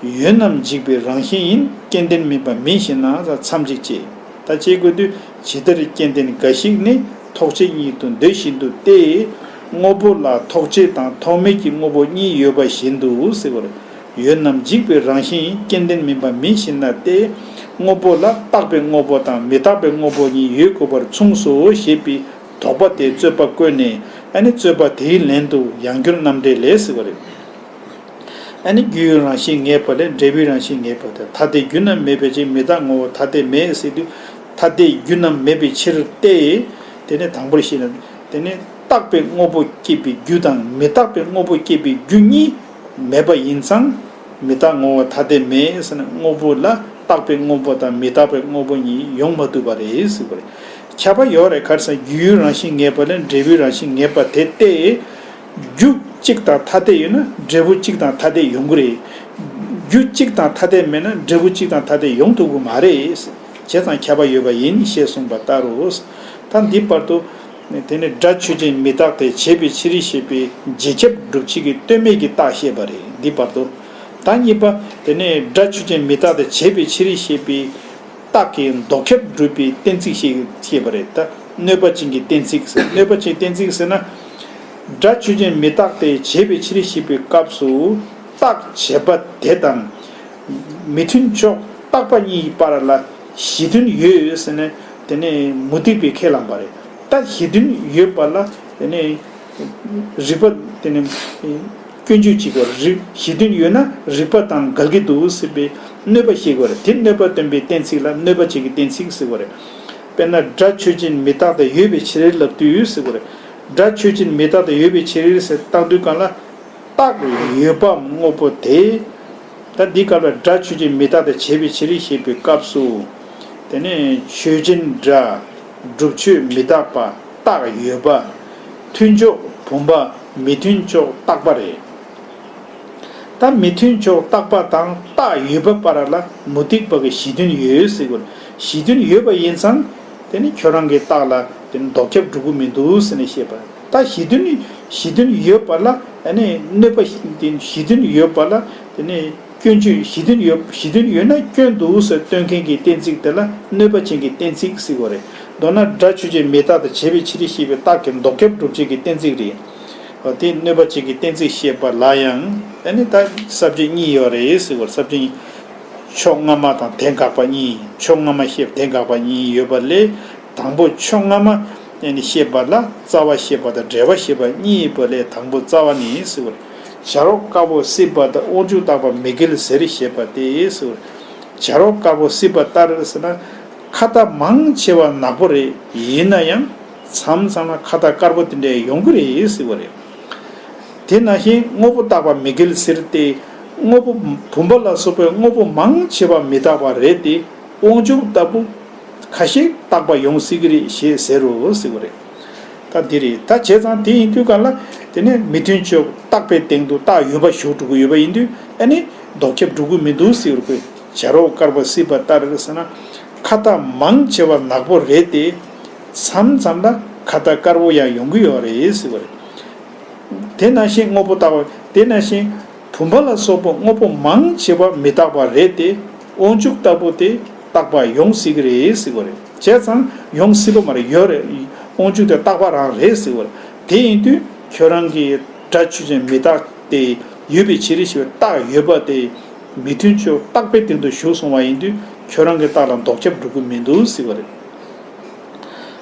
བྱས། ཡོད་རྣམས་འཇིག་པའི་རང་བཞིན་ཡིན། སྐྱེ་ལྡན་མིན་པ་མིན་ཞེ་ན་ཟེར་མཚམས་གཅིག་བྱས། ད་ཅེས་བཀོད་དུས་ཇི་ལྟར་སྐྱེ་ལྡན་འགའ་ཞིག་ནི་ཐོགས་བཅས་ཉིད་དུ་འདོད་བཞིན་དུ་སྟེ། དངོས་པོ་ལ་ཐོགས་བཅས་དང་ཐོགས་མེད་ཀྱི་དངོས་པོ་གཉིས་ཡོད་པ་བཞིན་དུ་ཟེར་བ་རེད། ཡོད་རྣམས་འཇིག་པའི་རང་བཞིན་ཡིན། སྐྱེ་ལྡན་མིན་པ་མིན་ཞེ་ན་སྟེ། དངོས་པོ་ལ་རྟག་པའི་དངོས་པོ་དང་མི་རྟག་པའི་དངོས་པོ་གཉིས་ཡོད་དགོས་པར་མཚུངས་སོ་ཞེས་པའི་དོགས་པ་དེ་རྩོད་པ་བཀོད་ནས། ཨ་ནི་རྩོད་པ་དེའི་ལན་དུ་ཡང་བསྐྱར་རྣམ་འགྲེལ་ལས་ཟེར་བ་རེད། ཨ་ནི་རྒྱུའི་རང་བཞིན་ངེས་པ་ལས་འབྲས་བུའི་རང་བཞིན་ངེས་པ་དེ། ཐ་དད་རྒྱུ་རྣམས་མེད་པའི་ཕྱིར། མི་རྟག་ངོ་བོ་ཐ་དད་མེད་ཟེར་དུས་ཐ་དད་རྒྱུ་རྣམས་མེད་པའི་ཕྱིར་ཏེ། དེ་ནས་དང་པོར་བཤད་ན། དེ་ནས་རྟག་པའི་དངོས་པོ་སྐྱེད་པའི་རྒྱུ་དང་མི་རྟག་པའི་དངོས་པོ་སྐྱེད་པའི་རྒྱུ་གཉིས་མེད་པ་ཡིན་ཙང་། མི་རྟག་ངོ་བོ་ཐ་དད་མེད་ཟེར་ན་དངོས་པོ་ལ་རྟག་པའི་དངོས་པོ་དང་མི་རྟག་པའི་དངོས་པོ་གཉིས་ཡོང་མ་ཐུབ་པ་རེད་ཟེར་བ་རེད། ཁྱབ་པ་ཡོད་རེད། ག་རེ་ཟེར་ན་རྒྱུ་ཡི་རང་བཞིན་ངེས་པ་ལས་འབྲས་བུའི་རང་བཞིན་ངེས་པ་དེ་སྟེ། རྒྱུ་གཅིག་དང་ཐ་དད་ཡོད་ན་འབྲས་བུ་གཅིག་དང་ཐ་དད་ཡོང་གི་རེད། རྒྱུ་གཅིག་དང་ཐ་དད་མེད་ན་འབྲས་བུ་གཅིག་དང་ཐ་དད་ཡོང་ཐུབ་ཀྱི་མ་རེད། བྱས་ཙང་ཁྱབ་པ་ཡོད་པ་ཡིན་ཞེས་གསུངས་པ་ལྟར་རོ། ད་འདི་བར་དུ། དེ་ནི་སྒྲ་ཆོས་ཅན་མི་རྟག་སྟེ་བྱས་པའི་ཕྱིར་ཞེས་པའི་རྗེས་ཁྱབ་སྒྲུབ་བྱེད་ཀྱི་ལྟོས་མེད་ཀྱི་རྟགས་བཤད་པ་རེད། འདི་བར་དུ། ད་གཉིས་པ། དེ་ནི་སྒྲ་ཆོས་ཅན་མི་རྟག་སྟེ་བྱས་པའི་ཕྱིར་ཞེས་པའི་རྟགས་ཀྱི་ལྡོག་ཁྱབ་སྒྲུབ་པའི་གཏན་ཚིགས་ཤིག་བཤད་པ་རེད། ད་གནོད་པ་ཅན་གྱི་གཏན་ཚིགས་ཟེར། གནོད་པ་ཅན་གཏན་ཚིགས་ཟེར་ན། སྒྲ་ཆོས་ཅན་མི་རྟག་སྟེ་བྱས་པའི་ཕྱིར་ཞེས་པའི་སྐབས་སུ་རྟགས་བྱས་པ་དེ་དང་མི་མཐུན་ཕྱོགས་རྟག་པ་གཉིས་བར་ལ་གཞི་མཐུན་ཡོད་ཟེར་ནས་དེ་ནས་མུ་སྟེགས་པས་ཁས་བླངས་པ་རེད། ད་གཞི་མཐུན་ཡོད་པ་ལ་དེ་ནས། རིགས་པ་དེ་ནི་སྐྱོན་བརྗོད་བྱེད་དགོས་རེད། གཞི་མཐུན་ཡོད་ན་རིགས་པ་དང་འགལ་གྱི་འདུག་ཟེར་བའི་གནོད་པ་བཤད་དགོས་རེད། དེ་གནོད་པ་སྟོན་པའི་གཏན་ཚིགས་ལ་གནོད་པ་བྱེད་ཀྱི་གཏན་ཚིགས་ཟེར་དགོས་རེད། དཔེར་ན་སྒྲ་ཆོས་ཅན་མི་རྟག་སྟེ་ཡོད་པའི་ཕྱིར་ལབ་དུས་ཟེར་དགོས་རེད། སྒྲ་ཆོས་ཅན་མི་རྟག་སྟེ་ཡོད་པའི་ཕྱིར་ཟེར་བཏང་དུས་གང་ལ། རྟགས་ཡོད་པའམ་དངོས་པོ་དེ། ད་འདི་སྐབས་ལ་སྒྲ་ཆོས་ཅན་མི་རྟག་སྟེ་བྱས་པའི་ཕྱིར་ཞེས་པའི་སྐབས་སུ། དེ་ནས་ཆོས་ཅན་སྒྲ། སྒྲུབ་ཆོས་མི་རྟག་པ། རྟགས་ཡོད་པ། མཐུན་ཕྱོགས་བུམ་པ། མི་མཐུན་ཕྱོགས་རྟག་པ་རེད། ད་མི་མཐུན་ཕྱོགས་རྟག་པ་དང་རྟགས་ཡོད་པ་བར་ལ་མུ་སྟེགས་པ་གི་གཞི་མཐུན་ཡོད་ཟེར་དགོས། གཞི་མཐུན་ཡོད་པ་ཡིན་ཙང་། དེ་ནི་ཁྱོད་རང་གི་རྟགས་ལ་དེ་ནི་ལྡོག་ཁྱབ་འགྲོ་གི་མི་འདུག་ཟེར་ནས་བཤད་པ། ད་གཞི་མཐུན་གཞི་མཐུན་ཡོད་པ་ལ་ཨ་ནི་གནོད་པ་དེ་གཞི་མཐུན་ཡོད་པ་ལ་དེ་ནི་སྐྱོན་བརྗོད། གཞི་མཐུན་ཡོད་གཞི་མཐུན་ཡོད་ན་སྐྱོན་འདུག་ཟེར་སྟོན་མཁན་གྱི་གཏན་ཚིགས་དེ་ལ་གནོད་པ་ཅན་གྱི་གཏན་ཚིགས་ཟེར་བ་རེད། མདོར་ན་སྒྲ་ཆོས་ཅན་མི་རྟག་སྟེ་བྱས་པའི་ཕྱིར་ཞེས་པའི་རྟགས་ཀྱི་ལྡོག་ཁྱབ་སྒྲུབ་བྱེད་ཀྱི་གཏན་ཚིགས་རེད། འོ་དེ་གནོད་པ་ཅན་གྱི་གཏན་ཚིགས་བཤད་པ་ལ་ཡང་ཨ་ནི་ད་ས་བཅད་གཉིས་ཡོད་རེད་ཟེར་བ། ས་བཅད་གཉིས། ཕྱོགས་སྔ་མ་དང་དེ་དགག་པ་གཉིས། ཕྱོགས་སྔ་མ་བཤད་པ་དེ་དགག་པ་གཉིས་ཡོད་པ་ལས། དང་པོ་ཕྱོགས་སྔ་མ་ནས་བཤད་པ་ལ་རྩ་བ་བཤད་པ་དང་འབྲེལ་བ་བཤད་པ་གཉིས་ཡོད་པ་ལས། དང་པོ་རྩ་བ་ནས་ཟེར་བ་རེད། བྱ་རོག་དཀར་པོ་སྲིད་པ་དང་། དབང་ཕྱུག་རྟག་པ་མི་འགལ་ཟེར་བཤད་པ་དེ་ཟེར་བ་རེད། བྱ་རོག་དཀར་པོ་སྲིད་པ་ལྟར་ཟེར་ན། ཁ་ཏ་མང་ཆེ་བ་ནག་པོ་རེད། ཡིན་ན་ཡང་མཚམས་མཚམས་ལ་ཁ་ཏ་དཀར་པོ་དེ་འདྲ་ཡོང་གི་རེད་ཟེར་བ་རེད། དེ་ནང་བཞིན་དངོས་པོ་རྟག་པ་མི་འགལ་ཟེར་ཏེ། དངོས་པོ་བུམ་པ་ལ་སོགས་པའི་དངོས་པོ་མང་ཆེ་བ་མི་རྟག་པ་རེད་དེ། དབང་ཕྱུག་ལྟ་བུ་ཁ་ཤས་རྟག་པ་ཡོང་སྲིད་ཀྱི་རེད་ཞེས་ཟེར་རོ་ཟེར་བ་རེད། ད་འདི་རེད། ད་བྱས་ཙང་དེ་ཡིན་དུས་གང་ལ་དེ་ནས་མི་མཐུན་ཕྱོགས་རྟག་པའི་སྟེང་དུ་རྟགས་ཡོད་པ་ཞུགས་འགྲོ་གི་ཡོད་པ་ཡིན་དུས་ཨ་ནི་ལྡོག་ཁྱབ་འགྲོ་གི་མི་འདུག་ཟེར་བ་རེད། བྱ་རོག་དཀར་པོ་སྲིད་པ་ལྟར་ཟེར་ན། ཁ་ཏ་མང་ཆེ་བ་ནག་པོ་རེད་དེ། མཚམས་མཚམས་ལ་ཁ་ཏ་དཀར་པོ་ཡང་ཡོང་གི་ཡོད་རེད་ཟེར་བ་རེད། དེ་ནང་བཞིན་དངོས་པོ་རྟག་པ། དེ་ནང་བཞིན་བུམ་པ་ལ་སོགས་པ་དངོས་པོ་མང་ཆེ་བ་མི་རྟག་པ་རེད་དེ། དབང་ཕྱུག་ལྟ་བུ་དེ་རྟག་པ་ཡོང་སྲིད་ཀྱི་རེད་ཟེར་བ་རེད། བྱས་ཙང་ཡོང་སྲིད་པ་མ་རེད། ཡོད་རེད། དབང་ཕྱུག་དེ་རྟག་པ་རང་རེད་ཟེར་བ་རེད། དེ་ཡིན་དུས་ཁྱོད་རང་གི་སྒྲ་ཆོས་ཅན་མི་རྟག་སྟེ་ཡོད་པའི་ཕྱིར་ཞེས་པའི་རྟགས་ཡོད་པ་དེ་མི་མཐུན་ཕྱོགས་རྟག་པའི་སྟེང་དུ་ཞུགས་སོང་བ་ཡིན་དུས་ཁྱོད་རང་གི་རྟགས་ལ་ལྡོག་ཁྱབ་འགྲོ་གི་མི་འདུག་ཟེར་བ་རེད།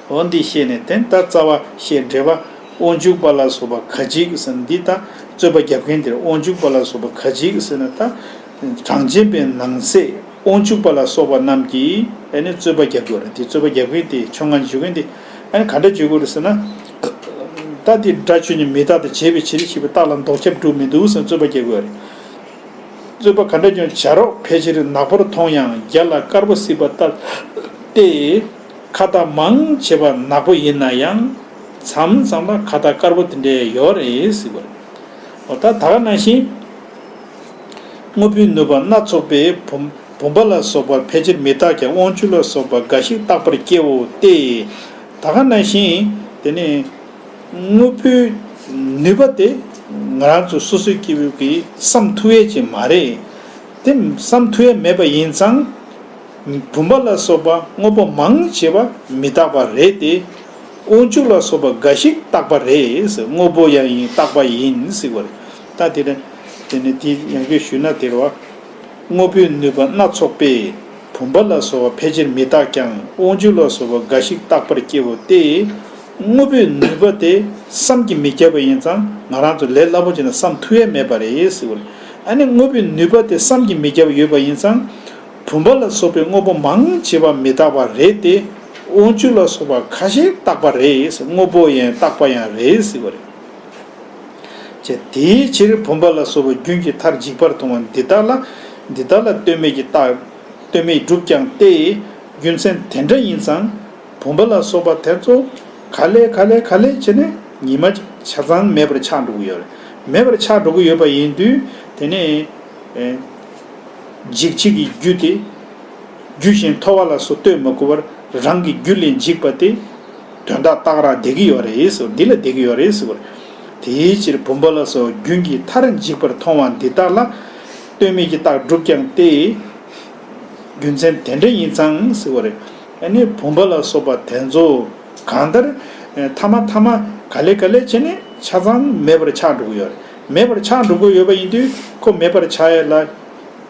འོ་འདི་བཤད་ནས་དེ་ལྟར་རྩ་བ་བཤད། འགྲེལ་པ། དབང་ཕྱུག་པ་ལ་སོགས་པ་ཁ་ཅིག་ཟེར་ན་འདི་ལྟར་རྩོད་པ་རྒྱབ་མཁན་དེར་དབང་ཕྱུག་པ་ལ་སོགས་པ་ཁ་ཅིག་ཟེར་ན། ད་གྲངས་ཅན་པའི་ནང་གསེས་དབང་ཕྱུག་པ་ལ་སོགས་པ་རྣམས་ཀྱིས་ཨ་ནི་རྩོད་པ་རྒྱབ་དགོས་རེད། དེ་རྩོད་པ་རྒྱབ་མཁན་དེ་ཕྱོགས་སྔ་ནས་ཞུ་མཁན་དེ་ཨ་ནི་ག་འདྲ་བརྗོད་དགོས་རེད་ཟེར་ན། ད་དེ་སྒྲ་ཆོས་ཅན་མི་རྟག་སྟེ་བྱས་པའི་ཕྱིར་ཞེས་པའི་རྟགས་ལ་ལྡོག་ཁྱབ་འགྲོ་མི་འདུག་ཟེར་རྩོད་པ་རྒྱག་དགོས་རེད། རྩོད་པ་ག་འདྲ་བྱུང་། བྱ་རོག་ཕལ་ཆེར་ནག་པོར་མཐོང་ཡང་རྒྱ་ལ་དཀར་པོ་སྲིད་པ་ལྟར་ཏེ། ཁ་ཏ་མང་ཆེ་བ་ནག་པོ་ཡིན་ན་ཡང་མཚམས་མཚམས་ལ་ཁ་ཏ་དཀར་པོ་དེ་འདྲ་ཡོད་རེད་ཟེར་བ་རེད། འོ་ད་ད་ག་ནང་བཞིན། དངོས་པོའི་ནུས་པ་སྣ་ཚོགས་པས་བུམ་བུམ་པ་ལ་སོགས་པ་ཕལ་ཆེར་མི་རྟག་ཀྱང་དབང་ཕྱུག་ལ་སོགས་པ་འགའ་ཞིག་རྟག་པར་སྐྱེའོ་སྟེ། ད་ག་ནང་བཞིན་དེ་ནི་དངོས་པོའི་ནུས་པ་དེ་ང་རང་ཚོ་སོ་སོའི་སྐྱེ་བོ་གིས་བསམ་ཐུབ་ཡས་ཅིག་མ་རེད། དེ་བསམ་ཐུབ་ཡས་མེད་པ་ཡིན་ཙང་། བུམ་པ་ལ་སོགས་པ་དངོས་པོ་མང་ཆེ་བ་མི་རྟག་པ་རེད་དེ། དབང་ཕྱུག་ལ་སོགས་པ་འགའ་ཞིག་རྟག་པ་རེད། དངོས་པོ་ཡང་ཡིན་རྟག་པ་ཡིན་ཟེར་བ་རེད། ད་དེ་ནི་དེ་ནི་དེ་ཡང་བསྐྱར་ཞུས་ན་དེ་རེད་བ། དངོས་པོའི་ནུས་པ་སྣ་ཚོགས་པས་བུམ་པ་ལ་སོགས་པ་ཕལ་ཆེར་མི་རྟག་ཀྱང་དབང་ཕྱུག་ལ་སོགས་པ་འགའ་ཞིག་རྟག་པར་སྐྱེའོ་སྟེ། དངོས་པོའི་ནུས་པ་དེ་བསམ་གྱིས་མི་ཁྱབ་པ་ཡིན་ཙང་ང་རང་ཚོ་ལས་སླ་པོ་བྱས་ན་བསམ་ཐུབ་ཡས་མེད་པ་རེད་ཟེར་བ་རེད། ཨ་ནི་དངོས་པོའི་ནུས་པ་དེ་བསམ་གྱིས་མི་ཁྱབ་པ་ཡོད་པ་ཡིན་ཙང་། བུམ་པ་ལ་སོགས་པའི་དངོས་པོ་མང་ཆེ་བ་མི་རྟག་པ་རེད་དེ། དབང་ཕྱུག་ལ་སོགས་པ་ཁ་ཤས་རྟག་པ་རེད། དངོས་པོ་ཡང་རྟག་པ་ཡང་རེད་ཟེར་བ་རེད། ཅེས་དེའི་ཕྱིར་བུམ་པ་ལ་སོགས་པ་རྒྱུན་གྱི་མཐར་འཇིག་པར་མཐོང་བ་འདི་དག་ལ་འདི་དག་ལ་ལྟོས་མེད་ཀྱི་རྟགས་ལྟོས་མེད་སྒྲུབ་ཀྱང་སྟེ། རྒྱུ་མཚན་དེ་འདྲ་ཡིན་ཙང་ བུམ་པ་ལ་སོགས་པ་དེ་ཚོ་ག་ལེ་ག་ལེ་ག་ལེ་བྱས་ནས་ཉི་མ་གཅིག་ཆ་ཚང་མེད་པར་ཆགས་འགྲོ་གི་ཡོད་རེད། མེད་པར་ཆགས་འགྲོ་གི་ཡོད་པ་ཡིན་དུས་དེ་ནས་ཨེ། འཇིགས་བྱེད་ཀྱི་རྒྱུ་དེ། རྒྱུ་གཞན་མཐོ་བ་ལ་སོགས་ལྟོས་མ་དགོས་པར་རང་གི་རྒྱུ་ལས་འཇིགས་པ་དེ། དོན་དག་རྟག་རང་བསྡད་ཀྱི་ཡོད་རེད་ཟེར། འདི་ལ་བསྡད་ཀྱི་ཡོད་རེད་ཟེར། དེའི་ཕྱིར་བུམ་པ་ལ་སོགས་རྒྱུན་གྱི་མཐར་འཇིག་པར་མཐོང་བ་འདི་དག་ལ་ལྟོས་མེད་ཀྱི་རྟགས་སྒྲུབ་ཀྱང་སྟེ། རྒྱུ་མཚན་དེ་འདྲ་ཡིན་ཙང་ཟེར་བ་རེད། ཨ་ནི་བུམ་པ་ལ་སོགས་པ་དེ་ཚོ་གང་ལྟར་ཐ་མ་ཐ་མ་ག་ལེ་ག་ལེ་བྱས་ནས་ཆ་ཚང་མེད་པར་ཆགས་འགྲོ་གི་ཡོད་རེད། མེད་པར་ཆགས་འགྲོ་གི་ཡོད་པ་ཡིན་དུས་ཁོ་མེད་པར་ཆགས་ཡ་ལ།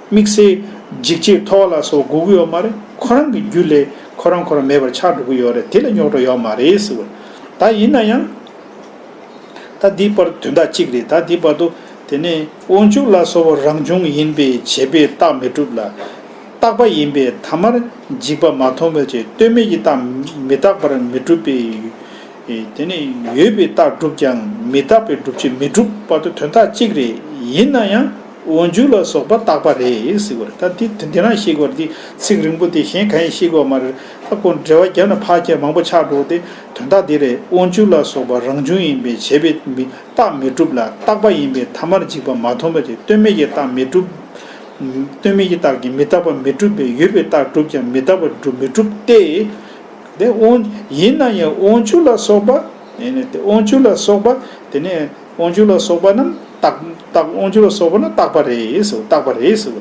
དམིགས་བསལ་འཇིགས་བྱེད་མཐོ་བ་ལ་སོགས་དགོས་ཀྱི་ཡོད་མ་རེད། ཁོ་རང་གི་རྒྱུ་ལས་ཁོ་རང་ཁོ་རང་མེད་པར་ཆགས་འགྲོ་གི་ཡོད་རེད། དེ་ལ་རྙོག་དྲ་ཡོད་མ་རེད་ཟེར་བ། ད་ཡིན་ན་ཡང་། ད་འདི་བར་དོན་དག་གཅིག་རེད། ད་འདི་བར་དུ་དེ་ནས་དབང་ཕྱུག་ལ་སོགས་པ་རང་བྱུང་ཡིན་པས་བྱས་པའི་རྟགས་མི་འགྲུབ་ལ། རྟག་པ་ཡིན་པས་ཐ་མར་འཇིག་པ་མ་མཐོང་བའི་ཕྱིར་ལྟོས་མེད་ཀྱི་རྟགས་མི་རྟག་པར་མི་འགྲུབ་པས། དེ་ནས་ཡོད་པའི་རྟགས་སྒྲུབ་ཀྱང་མི་རྟག་པའི་སྒྲུབ་བྱེད་མི་འགྲུབ་བར་དུ་དོན་དག་གཅིག་རེད། ཡིན་ན་ཡང་དབང་ཕྱུག་ལ་སོགས་པ་རྟག་པ་རེད་ཟེར་བ་རེད། ད་འདི་འདི་རང་ཤེས་དགོས་རེད། འདི་ཚིག་རིང་པོ་དེ་གཞན་གང་ཡང་ཤེས་དགོས་མ་རེད། ད་ཁོ་འགྲེལ་བ་བརྒྱབ་ན་ཕར་ཁྱེར་མང་པོ་ཆགས་འགྲོ་སྟེ་དོན་དག་འདི་རེད། དབང་ཕྱུག་ལ་སོགས་པ་རང་བྱུང་ཡིན་པས་བྱས་པའི་མི་རྟགས་མི་འགྲུབ་ལ། རྟག་པ་ཡིན་པས་ཐ་མར་འཇིག་པ་མ་མཐོང་བའི་ཕྱིར་ལྟོས་མེད་ཀྱི་རྟགས་མི་འགྲུབ། ལྟོས་མེད་ཀྱི་རྟགས་ཀྱིས་མི་རྟག་པ་མི་འགྲུབ་པས་ཡོད་པའི་རྟགས་སྒྲུབ་ཀྱང་མི་རྟག་པ་སྒྲུབ་མི་འགྲུབ་སྟེ། དེ་དབང་ཡིན་ན་ཡང་དབང་ཕྱུག་ལ་སོགས་པ། ཡིན་ནས་དེ་དབང་ཕྱུག་ལ་སོགས་པ་དེ་ནས་དབང་ཕྱུག་ལ་སོགས་པ་རྣམས་རྟག་རྟག་དབང་ཕྱུག་ལ་སོགས་པ་ནི་རྟག་པ་རེད་ཟེར། རྟག་པ་རེད་ཟེར།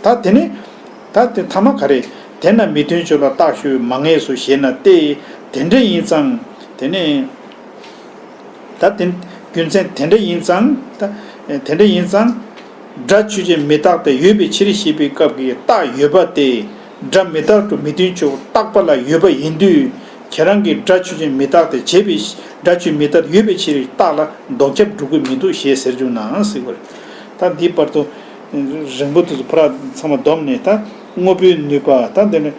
ད་དེ་ནས་ད་དེ་ཐ་མ་ག་རེ། དེས་ན་མི་མཐུན་ཕྱོགས་ལ་རྟགས་ཞུ་མ་ངེས་སོ་ཞེ་ན་སྟེ། དེ་འདྲ་ཡིན་ཙང་དེ་ནས། ད་དེ་རྒྱུ་མཚན་དེ་འདྲ་ཡིན་ཙང་། ད་དེ་འདྲ་ཡིན་ཙང་། སྒྲ་ཆོས་ཅན་མི་རྟག་སྟེ་ཡོད་པའི་ཕྱིར་ཞེས་པའི་སྐབས་ཀྱི་རྟགས་ཡོད་པ་སྟེ། སྒྲ་མི་རྟག་ཏུ་མི་མཐུན་ཕྱོགས་རྟག་པ་ལ་ཡོད་པ་ཡིན་དུས། ཁྱེད་རང་གིས་སྒྲ་ཆོས་ཅན་མི་རྟག་སྟེ་བྱས་པའི་སྒྲ་ཆོས་མི་རྟག་ཡོད་པའི་ཕྱིར་རྟགས་ལ་ལྡོག་ཁྱབ་སྒྲུབ་ཀྱི་མི་འདུག་ཞེས་ཟེར་རྒྱུ་ན་ཟེར་བ་རེད། ད་འདི་བར་དུ་རིང་པོ་དེ་ཚོ་ཕར་ཚང་མ་བསྡོམས་ནས་ད་དངོས་པོའི་ནུས་པ་ད་འདི་ནི་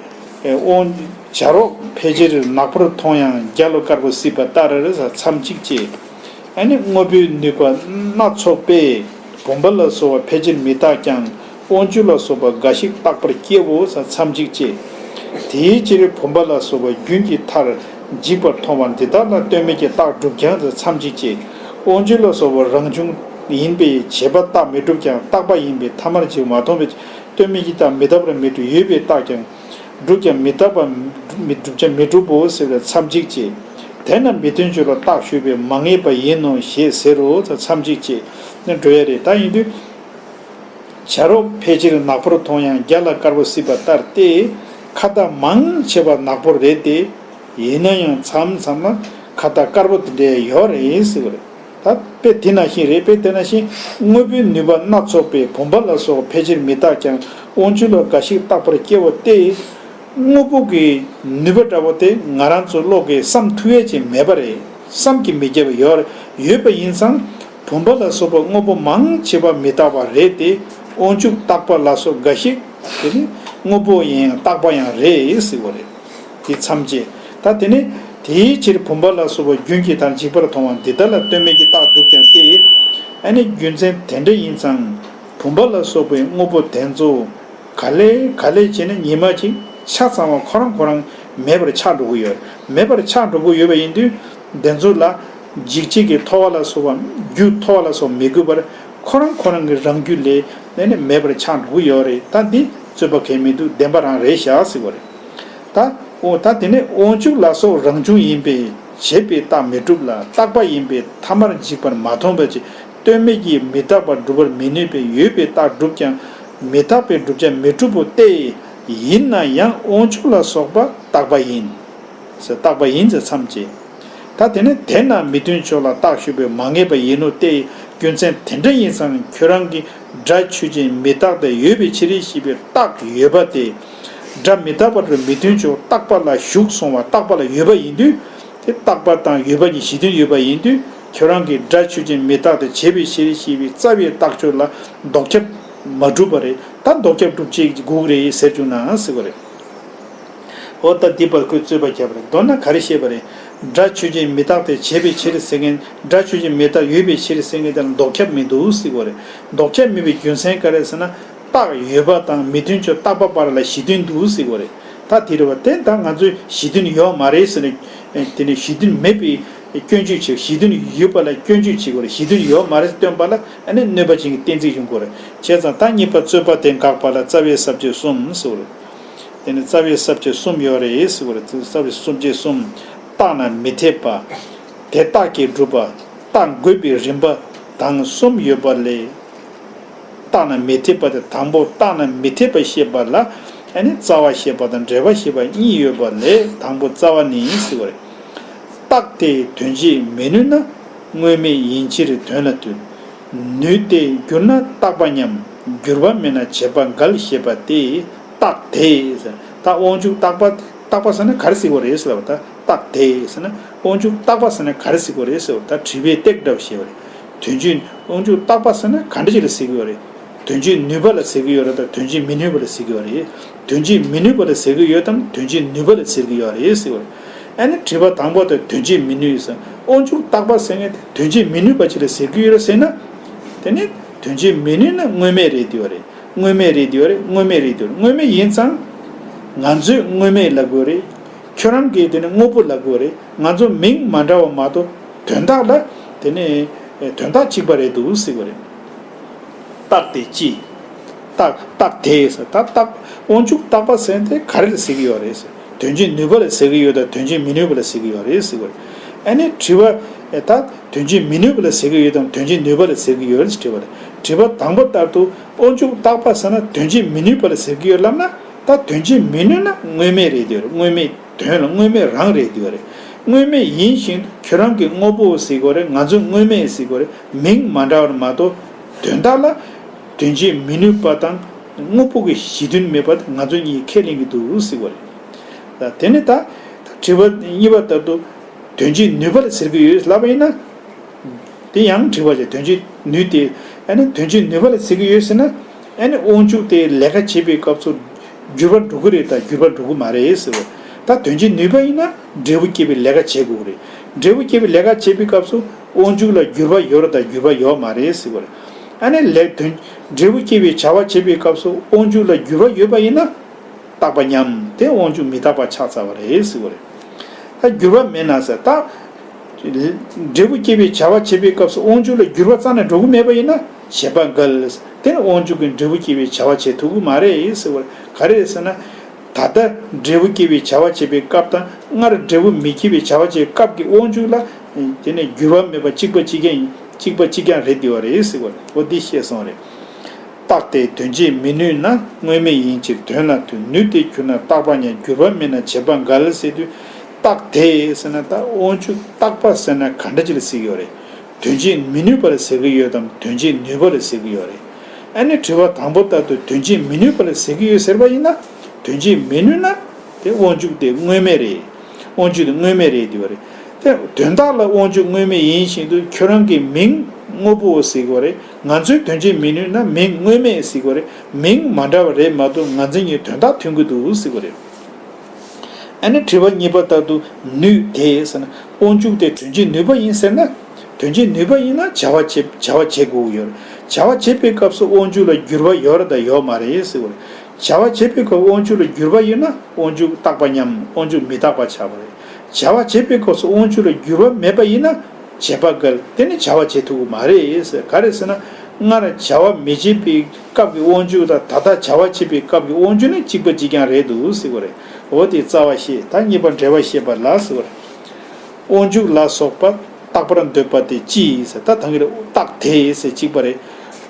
དབང་བྱ་རོག་ཕལ་ཆེར་ནག་པོར་མཐོང་ཡང་རྒྱ་ལོ་དཀར་པོ་སྲིད་པ་ལྟར་མཚམས་གཅིག་བཅད། ཨ་ནི་དངོས་པོའི་ནུས་པ་སྣ་ཚོགས་པས་བུམ་པ་ལ་སོགས་པ་ཕལ་ཆེར་མི་རྟག་ཀྱང་དབང་ཕྱུག་ལ་སོགས་པ་འགའ་ཞིག་རྟག་པར་སྐྱེའོ་ཟེར་མཚམས་གཅིག་བཅད། དེའི་ཕྱིར་བུམ་པ་ལ་སོགས་པ་རྒྱུན་གྱི་མཐར་འཇིག་པར་མཐོང་བ་འདི་དག་ལ་ལྟོས་མེད་ཀྱི་རྟགས་སྒྲུབ་ཀྱང་ཟེར་མཚམས་གཅིག་བཅད། དབང་ཕྱུག་ལ་སོགས་པ་རང་བྱུང་ཡིན་པས་བྱས་པ་རྟགས་མི་འགྲུབ་ཀྱང་རྟག་པ་ཡིན་པས་ཐ་མར་འཇིག་མ་མཐོང་བས་ལྟོས་མེད་ཀྱི་རྟགས་མི་རྟག་པར་མི་འགྲུབ། ཡོད་པའི་རྟགས་ཀྱང་སྒྲུབ་ཀྱང་མི་རྟག་པ་མི་སྒྲུབ་ཀྱང་མི་འགྲུབ་བོ་ཟེར་བའི་མཚམས་གཅིག་བཅད། དེས་ན་མི་མཐུན་ཕྱོགས་ལ་རྟགས་ཞུས་པས་མ་ངེས་པ་ཡིན་ནོ་ཞེས་ཟེར་རོ་ཟེར་མཚམས་གཅིག་བཅད་ནས་འགྲོ་ཡ་རེད། ད་ཡིན་དུས། བྱ་རོག་ཕལ་ཆེར་ནག་པོར་མཐོང་ཡང་རྒྱ་ལ་དཀར་པོ་སྲིད་པ་ལྟར་ཏེ། ཁ་བརྡ་མང་ཆེ་བ་ནག་པོ་རེད་དེ། ཡིན་ན་ཡང་མཚམས་མཚམས་ལ་ཁ་བརྡ་དཀར་པོ་དེ་འདྲ་ཡོད་རེད་ཟེར་བ་རེད། ད་དཔེ་དེ་ནང་བཞིན་རེད། དཔེ་དེ་ནང་བཞིན་དངོས་པོའི་ནུས་པ་སྣ་ཚོགས་པས་བུམ་པ་ལ་སོགས་ཕལ་ཆེར་མི་རྟག་ཀྱང་དབང་ཕྱུག་ལ་འགའ་ཞིག་རྟག་པར་སྐྱེ་བ་སྟེ། དངོས་པོ་གི་ནུས་པ་འདྲ་བོ་དེ་ང་རང་ཚོ་བློ་གིས་བསམ་ཐུབ་ཡས་ཅིག་མེད་པ་རེད། བསམ་གྱིས་མི་ཁྱབ་པ་ཡོད་རེད། ཡོད་པ་ཡིན་ཙང་། བུམ་པ་ལ་སོགས་པ་དངོས་པོ་མང་ཆེ་བ་མི་རྟག་པ་རེད་དེ། དབང་ཕྱུག་རྟག་པ་ལ་སོགས་འགའ་ཞིག་དེ་ནི་དངོས་པོ་ཡིན་ཡང་རྟག་པ་ཡང་རེད་ཟེར་བ་རེད། དེ་མཚམས་བཅད། ད་དེ་ནི་དེའི་ཕྱིར་བུམ་པ་ལ་སོགས་པ་རྒྱུན་གྱི་མཐར་འཇིག་པར་མཐོང་བ་འདི་དག་ལ་ལྟོས་མེད་ཀྱི་རྟགས་སྒྲུབ་ཀྱང་སྟེ། ཨ་ནི་རྒྱུ་མཚན་དེ་འདྲ་ཡིན་ཙང་། བུམ་པ་ལ་སོགས་པའི་དངོས་པོ་དེ་ཚོ་ག་ལེ་ག་ལེ་བྱས་ནས་ཉི་མ་གཅིག་ཆ་ཚང་བ་ཁོ་རང་ཁོ་རང་མེད་པར་ཆགས་འགྲོ་གི་ཡོད། མེད་པར་ཆགས་འགྲོ་གི་ཡོད་པ་ཡིན་དུས། དེ་ཚོ་ལ་འཇིགས་བྱེད་ཀྱི་མཐོ་བ་ལ་སོགས་པ་རྒྱུ་མཐོ་བ་ལ་སོགས་མི་དགོས་པར་ཁོ་རང་ཁོ་རང་གི་རང་རྒྱུ་ལས་ནས་ནི་མེད་པར་ཆགས་འགྲོ་གི་ཡོད་རེད། ད་འདི་རྩོད་པ་གང་ཡང་མི་འདུག་བདེན་པ་རང་རེད་བཞག་ཟེར་བ་རེད། ད་འོ་ད་དེ་ནས་དབང་ཕྱུག་ལ་སོགས་རང་བྱུང་ཡིན་པས་བྱས་པའི་རྟགས་མི་འགྲུབ་ལ། རྟག་པ་ཡིན་པས་ཐ་མར་འཇིག་པར་མ་མཐོང་བའི་ཕྱིར་ལྟོས་མེད་ཀྱིས་མི་རྟག་པ་སྒྲུབ་པར་མི་ནུས་པས་ཡོད་པའི་རྟགས་སྒྲུབ་ཀྱང་མི་རྟག་པས་སྒྲུབ་བྱ་མི་འགྲུབ་བོ་སྟེ། ཡིན་ན་ཡང་དབང་ཕྱུག་ལ་སོགས་པ་རྟག་པ་ཡིན། ཟེར་རྟག་པ་ཡིན་ཟེར་མཚམས་བཅད། ད་དེ་ནས་དེས་ན་མི་མཐུན་ཕྱོགས་ལ་རྟགས་ཞུས་པས་མ་ངེས་པ་ཡིན་ནོ་སྟེ། རྒྱུ་མཚན་དེ་འདྲ་ཡིན་ཙང་ཁྱོད་རང་གིས་སྒྲ་ཆོས་ཅན་མི་རྟག་སྟེ་ཡོད་པའི་ཕྱིར་ཞེས་པའི་རྟགས་ཡོད་པ་སྟེ། སྒྲ་མི་རྟག་པར་མི་མཐུན་ཕྱོགས་རྟག་པ་ལ་ཞུགས་སོང་བ་རྟག་པ་ལ་ཡོད་པ་ཡིན་དུས། དེ་རྟག་པ་དང་ཡོད་པ་གཉིས་གཞི་མཐུན་ཡོད་པ་ཡིན་དུས་ཁྱོད་རང་གིས་སྒྲ་ཆོས་ཅན་མི་རྟག་སྟེ་བྱས་པའི་ཕྱིར་ཞེས་པའི་རྩ་བའི་རྟགས་ཆོས་ལ་ལྡོག་ཁྱབ་མ་གྲུབ་པ་རེད། ད་ལྡོག་ཁྱབ་སྒྲུབ་བྱེད་དགོས་རེད་ཟེར་བྱུང་ན་ཟེར་བ་རེད། འོ་ད་འདི་བར་ཁོས་རྩོད་པ་བརྒྱབ་པ་རེད། མདོར་ན་ག་རེ་བཤད་པ་རེད། སྒྲ་ཆོས་ཅན་མི་རྟག་སྟེ་བྱས་པའི་ཕྱིར་ཟེར་མཁན། སྒྲ་ཆོས་ཅན་མི་རྟག་ཡོད་པའི་ཕྱིར་ཟེར་མཁན་དེ་ལ་ལྡོག་ཁྱབ་མི་འདུག་ཟེར་བ་རེད། ལྡོག་ཁྱབ་མེད་པའི་རྒྱུ་མཚན་ག་རེ་ཟེར་ན། རྟགས་ཡོད་པ་དང་མི་མཐུན་ཕྱོགས་རྟག་པ་བར་ལ་གཞི་མཐུན་འདུག་ཟེར་བ་རེད། ད་དེ་རེད་བ། དེ་ད་ང་ཚོའི་གཞི་མཐུན་ཡོད་མ་རེད་ཟེར་ནས། དེ་ནས་གཞི་མཐུན་མེད་པའི་སྐྱོན་བརྗོད་བྱེད། གཞི་མཐུན་ཡོད་པ་ལ་སྐྱོན་བརྗོད་བྱེད་དགོས་རེད། གཞི་མཐུན་ཡོད་མ་རེད་སྟོན་པ་ལ་ཨ་ནི་གནོད་པ་ཅན་གྱི་གཏན་ཚིགས་ཡོང་དགོས་རེད། བྱས་ཙང་ད་གཉིས་པ་རྩོད་པ་དེ་འགགས་པ་ལ་རྩ་བའི་ས་བཅད་གསུམ་ཟེར་བ་རེད། དེ་ནི་རྩ་བའི་ས་བཅད་གསུམ་ཡོད་རེད་ཟེར་བ་རེད། རྩ་བའི་ས་བཅད་གསུམ། རྟག་ན་མི་འཐད་པ། དེ་རྟགས་ཀྱིས་སྒྲུབ་པ། རྟགས་འགོད་པའི་རིམ་པ་དང་གསུམ་ཡོད་པ་ལས། རྟག་ན་མི་འཐད་པ་དེ་དང་པོ་རྟག་ན་མི་འཐད་པ་བཤད་པ་ལ། ཨ་ནི་རྩ་བ་བཤད་པ་དང་འབྲེལ་བ་བཤད་པ་གཉིས་ཡོད་པ་ལས། དང་པོ་རྩ་བ་ནི་ཟེར་བ་རེད། རྟགས་དེ་དོན་བྱེད་མི་ནུས་ན། དངོས་མེད་ཡིན་ཕྱིར་དོན་ལ་ལྟོས། ནུས་ཏེ་འགྱུར་ན་རྟག་པ་ཉམས། འགྱུར་བ་མེད་ན་བྱེད་པ་འགལ་ཞེས་པ་སྟེ། རྟགས་དེ་ཟེར། ད་དབང་ཕྱུག་རྟག་པ། རྟག་པ་ཟེར་ན་ག་རེ་ཟེར་བ་རེད་ཟེར་བ། ད་རྟགས་དེ་ཟེར་ན། དབང་ཕྱུག་རྟག་པ་ཟེར་ན་ག་རེ་ཟེར་བ་རེད་ཟེར་བ། ད་དྲི་བའི་སྟེགས་འདྲ་བ་ཞེས་པ་རེད། དོན་བྱེད་དབང་ཕྱུག་རྟག་པ་ཟེར་ན་ག་འདྲ་ཞིག་ལ་ཟེར་གི་ཡོད་རེད། དོན་བྱེད་ནུས་པ་ལ་ཟེར་གི་ཡོད་རེད་དང་དོན་བྱེད་མི་ནུས་པ་ལ་ཟེར་གི་ཡོད་རེད། དོན་བྱེད་མི་ནུས་པ་ལ་ཟེར་གི་ཡོད་དམ་དོན་བྱེད་ནུས་པ་ལ་ཟེར་གི་ཡོད་རེད་ཟེར་བ་རེད། ཨ་ནི་དྲི་བ་དང་པོ་དེ་དོན་བྱེད་མི་ནུས་ཟེར། དབང་ཕྱུག་རྟག་པ་ཟེར་མཁན་དེ་དོན་བྱེད་མི་ནུས་པ་ཅིག་ལ་ཟེར་གི་ཡོད་རེད་ཟེར་ན། དེ་ནི་དོན་བྱེད་མི་ནུས་ན་དངོས་མེད་རེད་དེ་བ་རེད། དངོས་མེད་རེད་དེ་བ་རེད། དངོས་མེད་རེད་དེ་བ་རེད། དངོས་མེད་ཡིན་ཙང་། ང་ཚོས་དངོས་མེད་ལབ་དགོས་རེད། ཁྱོད་རང་གིས་དེ་ནི་དངོས་པོ་ལབ་དགོས་རེད། ང་ཚོ་མིང་མ་འདྲ་བ་མ་གཏོགས་དོན་དག་ལ་དེ་ནི་དོན་དག་གཅིག་པ་རེད་འདུག་ཟེར་བ་རེད། རྟགས་དེ་ཅི། རྟགས་རྟགས་དེ་ཟེར། ད་རྟགས་དབང་ཕྱུག་རྟག་པ་ཟེར་དེ་ག་རེ་ལ་ཟེར་གི་ཡོད་རེད་ཟེར། དོན་བྱེད་ནུས་པ་ལ་ཟེར་གི་ཡོད་དང་དོན་བྱེད་མི་ནུས་པ་ལ་ཟེར་གི་ཡོད་རེད་ཟེར་བ་རེད། ཨ་ནི་དྲི་བ། ད་དོན་བྱེད་མི་ནུས་པ་ལ་ཟེར་གི་ཡོད་དམ་དོན་བྱེད་ནུས་པ་ལ་ཟེར་གི་ཡོད་རེད་ཟེར་དྲི་བ་རེད། དྲི་བ་དང་པོ་ལྟར་དུ་དབང་ཕྱུག་རྟག་པ་ཟེར་ན་དོན་བྱེད་མི་ནུས་པ་ལ་ཟེར་གི་ཡོད་ལབ་ན། ད་དོན་བྱེད་མི་ནུས་ན་དངོས་མེད་རེད་དེ་བ་རེད། དངོས་མེད། དོན་ལ་དངོས་མེད་རང་རེད་དེ་བ་རེད། དངོས་མེད་ཡིན་བཞིན་དུ་ཁྱོད་རང་གིས་དངོས་པོ་ཟེར་གོ་རེད། ང་ཚོས་དངོས་མེད་ཟེར་གོ་རེད། མིང་མ་འདྲ་བར་མ་གཏོགས་དོན་དག་ལ་དོན་བྱེད་མི་ནུས་པ་དང་དངོས་པོ་གི་གཞི་མཐུན་མེད་པ་དེ་ང་ཚོ་གཉིས་ཁས་ལེན་གྱི་འདུག་ཟེར་གོ་རེད། ད་དེ་ནི་ད་དྲི་བ་གཉིས་པ་ལྟར་དུ་དོན་བྱེད་ནུས་པ་ལ་ཟེར་གྱི་ཡོད་ལབ་པ་ཡིན་ན། དེ་ཡང་དྲི་བ་བྱས། དོན་བྱེད་ནུས་ཏེ། ཨ་ནི་དོན་བྱེད་ནུས་པ་ལ་ཟེར་གྱི་ཡོད་ཟེར་ན། ཨ་ནི་དབང་ཕྱུག་དེ་ལས་ཀ་བྱེད་པའི་སྐབས་སུ་འགྱུར་བ་འགྲོ་གི་རེད་དང་འགྱུར་བ་འགྲོ་གི་མ་རེད་ཟེར་བ། ད་དོན་བྱེད་ནུས་པ་ཡིན་ན་འབྲས་བུ་སྐྱེད་པའི་ལས་ཀ་བྱེད་དགོས་ཀྱི་རེད། འབྲས་བུ་སྐྱེད་པའི་ལས་ཀ་བྱེད་པའི་སྐབས་སུ་དབང་ཕྱུག་ལ་འགྱུར་བ་ཡོད་རེད་དང་འགྱུར་བ་ཡོད་མ་རེད་ཟེར་བ་རེད། ཨ་ནི་ལས་དོན་འབྲས་བུ་སྐྱེད་པའི་བྱ་བ་བྱེད་པའི་སྐབས་སུ་དབང་ཕྱུག་ལ་འགྱུར་བ་ཡོད་པ་ཡིན་ན། རྟག་པ་ཉམས་ཏེ་དབང་ཕྱུག་མི་རྟག་པ་ཆགས་ཚར་བ་རེད་ཟེར་བ་རེད། ད་འགྱུར་བ་མེད་ན་ཟེར། ད་འབྲས་བུ་སྐྱེད་པའི་བྱ་བ་བྱེད་པའི་སྐབས་སུ་དབང་ཕྱུག་ལ་འགྱུར་བ་རྩ་ནས་འགྲོ་གི་མེད་པ་ཡིན་ན་བྱེད་པ་འགལ། དེ་ནི་དབང་ཕྱུག་གིས་འབྲས་བུ་སྐྱེད་པའི་བྱ་བ་བྱེད་ཐུབ་ཀྱི་མ་རེད་ཟེར་བ་རེད། ག་རེ་རེད་ཟེར་ན། ད་ལྟ་འབྲས་བུ་སྐྱེད་པའི་བྱ་བ་བྱེད་པའི་སྐབས་དང་སྔར་འབྲས་བུ་མི་སྐྱེད་པའི་བྱ་བ་བྱེད་པའི་སྐབས་ཀྱི་དབང་ཕྱུག་ལ། དེ་ནི་འགྱུར་བ་མེད་པ་གཅིག་པ་གཅིག་རྐྱང་ཡིན། གཅིག་པ་གཅིག་རྐྱང་རེད་དེ་བ་རེད་ཟེར་བ་རེད། འོ་འདི་བཤད་སོང་རེད། རྟགས་དེ་དོན་བྱེད་མི་ནུས་ན། དངོས་མེད་ཡིན་ཕྱིར་དོན་ལ་ལྟོས། ནུས་ཏེ་གྱུར་ན་རྟག་པ་ཉམས། འགྱུར་བ་མེད་ན་བྱེད་པ་འགལ་ཟེར་དུས། རྟགས་དེ་ཟེར་ན་ད་དབང་ཕྱུག་རྟག་པ་ཟེར་ན་ག་འདྲ་ཅིག་ལ་ཟེར་གྱི་ཡོད་རེད། དོན་བྱེད་མི་ནུས་པ་ལ་ཟེར་གྱི་ཡོད་དམ་དོན་བྱེད་ནུས་པ་ལ་ཟེར་གྱི་ཡོད་རེད། ཨ་ནི་དྲི་བ་དང་པོ་ལྟར་དུ་དོན་བྱེད་མི་ནུས་པ་ལ་ཟེར་གྱི་ཡོད་ཟེར་བ་ཡིན་ན། དོན་བྱེད་མི་ནུས་ན་དེ་དབང་ཕྱུག་དེ་དངོས་མེད་རེད། དབང་ཕྱུག་དེ་དངོས་མེད་རེད་དེ་བ་རེད། དེ་དོན་དག་ལ་དབང་ཕྱུག་དངོས་མེད་ཡིན་བཞིན་དུ་ཁྱོད་རང་གི་མིང་དངོས་པོ་ཟེར་གྱི་ཡོད་རེད། ང་ཚོས་དོན་བྱེད་མི་ནུས་ན་མིང་དངོས་མེད་ཟེར་གྱི་ཡོད་རེད། མིང་མ་འདྲ་བ་རེད་མ་གཏོགས་ང་ཚོ་གཉིས་དོན་དག་མཐུན་གྱི་འདུག་ཟེར་གྱི་ཡོད་རེད། ཨ་ནི་དྲི་བ་གཉིས་པ་ལྟར་དུ་ནུས་དེ་ཟེར་ན་དབང་ཕྱུག་དེ་དོན་བྱེད་ནུས་པ་ཡིན་ཟེར་ན། དོན་བྱེད་ནུས་པ་ཡིན་ན་བྱ་བ་བྱེད་བྱ་བ་བྱེད་དགོས་ཀྱི་ཡོད་རེད། བྱ་བ་བྱེད་པའི་སྐབས་སུ་དབང་ཕྱུག་ལ་འགྱུར་བ་ཡོད་རེད་དང་ཡོད་མ་རེད་ཟེར་བ་རེད། བྱ་བ་བྱེད་པའི་སྐབས་དབང་ཕྱུག་ལ་འགྱུར་བ་ཡོད་ན་དབང་ཕྱུག་རྟག་པ་ཉམས། དབང་ཕྱུག་མི་རྟག་པ་ཆགས་པ་རེད། བྱ་བ་བྱེད་པའི་སྐབས་སུ་དབང་ཕྱུག་ལ་འགྱུར་བ་མེད་པ་ཡིན་ན་བྱེད་པ་འགལ། དེ་ནི་བྱ་བ་བྱེད་ཐུབ་ཀྱི་མ་རེད་ཟེར། ག་རེ་ཟེར་ན། སྔར་བྱ་བ་མི་བྱེད་པའི་སྐབས་ཀྱི་དབང་ཕྱུག་དང་ད་ལྟ་བྱ་བ་བྱེད་པའི་སྐབས་ཀྱི་དབང་ཕྱུག་ནི་གཅིག་པ་གཅིག་རྐྱང་རེད་འདུག་ཟེར་གྱི་ཡོད་རེད། འོ་དེ་རྩ་བ་བཤད། ད་གཉིས་པ་འབྲེལ་བ་བཤད་པ་ལ་ཟེར་གྱི་ཡོད་རེད། དབང་ཕྱུག་ལ་སོགས་པ་རྟག་པར་འདོད་པ་དེ་ཅི་ཡིན་ཟེར། ད་ད་གིན་རེད། རྟགས་དེ་ཟེར་གཅིག་པ་རེད།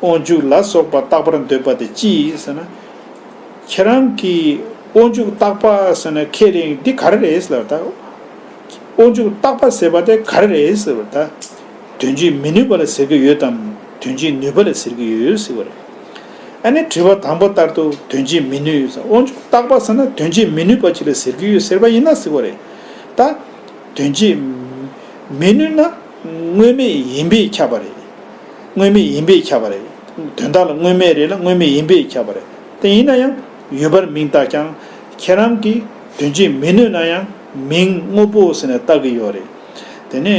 དབང་ཕྱུག་ལ་སོགས་པ་རྟག་པར་འདོད་པ་དེ་ཅི་ཡིན་ཟེར་ན། ཁྱེད་རང་གིས་དབང་ཕྱུག་རྟག་པ་ཟེར་ན་ཁས་ལེན་འདི་ག་རེ་རེད་ཟེར་ལབ། ད་དབང་ཕྱུག་རྟག་པ་ཟེར་བ་དེ་ག་རེ་རེད་ཟེར་བ། ད་དོན་བྱེད་མི་ནུས་པ་ལ་ཟེར་གྱི་ཡོད་དམ་དོན་བྱེད་ནུས་པ་ལ་ཟེར་གྱི་ཡོད་ཟེར་བ་རེད། ཨ་ནི་དྲི་བ་དང་པོ་ལྟར་དུ་དོན་བྱེད་མི་ནུས། དབང་ཕྱུག་རྟག་པ་ཟེར་ན་དོན་བྱེད་མི་ནུས་པ་ཅིག་ལ་ཟེར་གྱི་ཡོད་ཟེར་བ་ཡིན་ན་ཟེར་བ་རེད། ད་དོན་བྱེད་མི་ནུས་ན་དངོས་མེད་ཡིན་པས་ཁྱབ་པ་རེད། དངོས་མེད་ཡིན་པས་ཁྱབ་པ་རེད། དོན་དག་ལ་དངོས་མེད་རེད་ལ་དངོས་མེད་ཡིན་པས་ཁྱབ་པ་རེད། དེ་ཡིན་ན་ཡང་ཡོད་པར་མིང་བཏགས་ཀྱང་ཁྱེད་རང་གིས་དོན་བྱེད་མི་ནུས་ན་ཡང་མིང་དངོས་པོ་ཟེར་ནས་བཏགས་ཀྱི་ཡོད་རེད། དེ་ནས་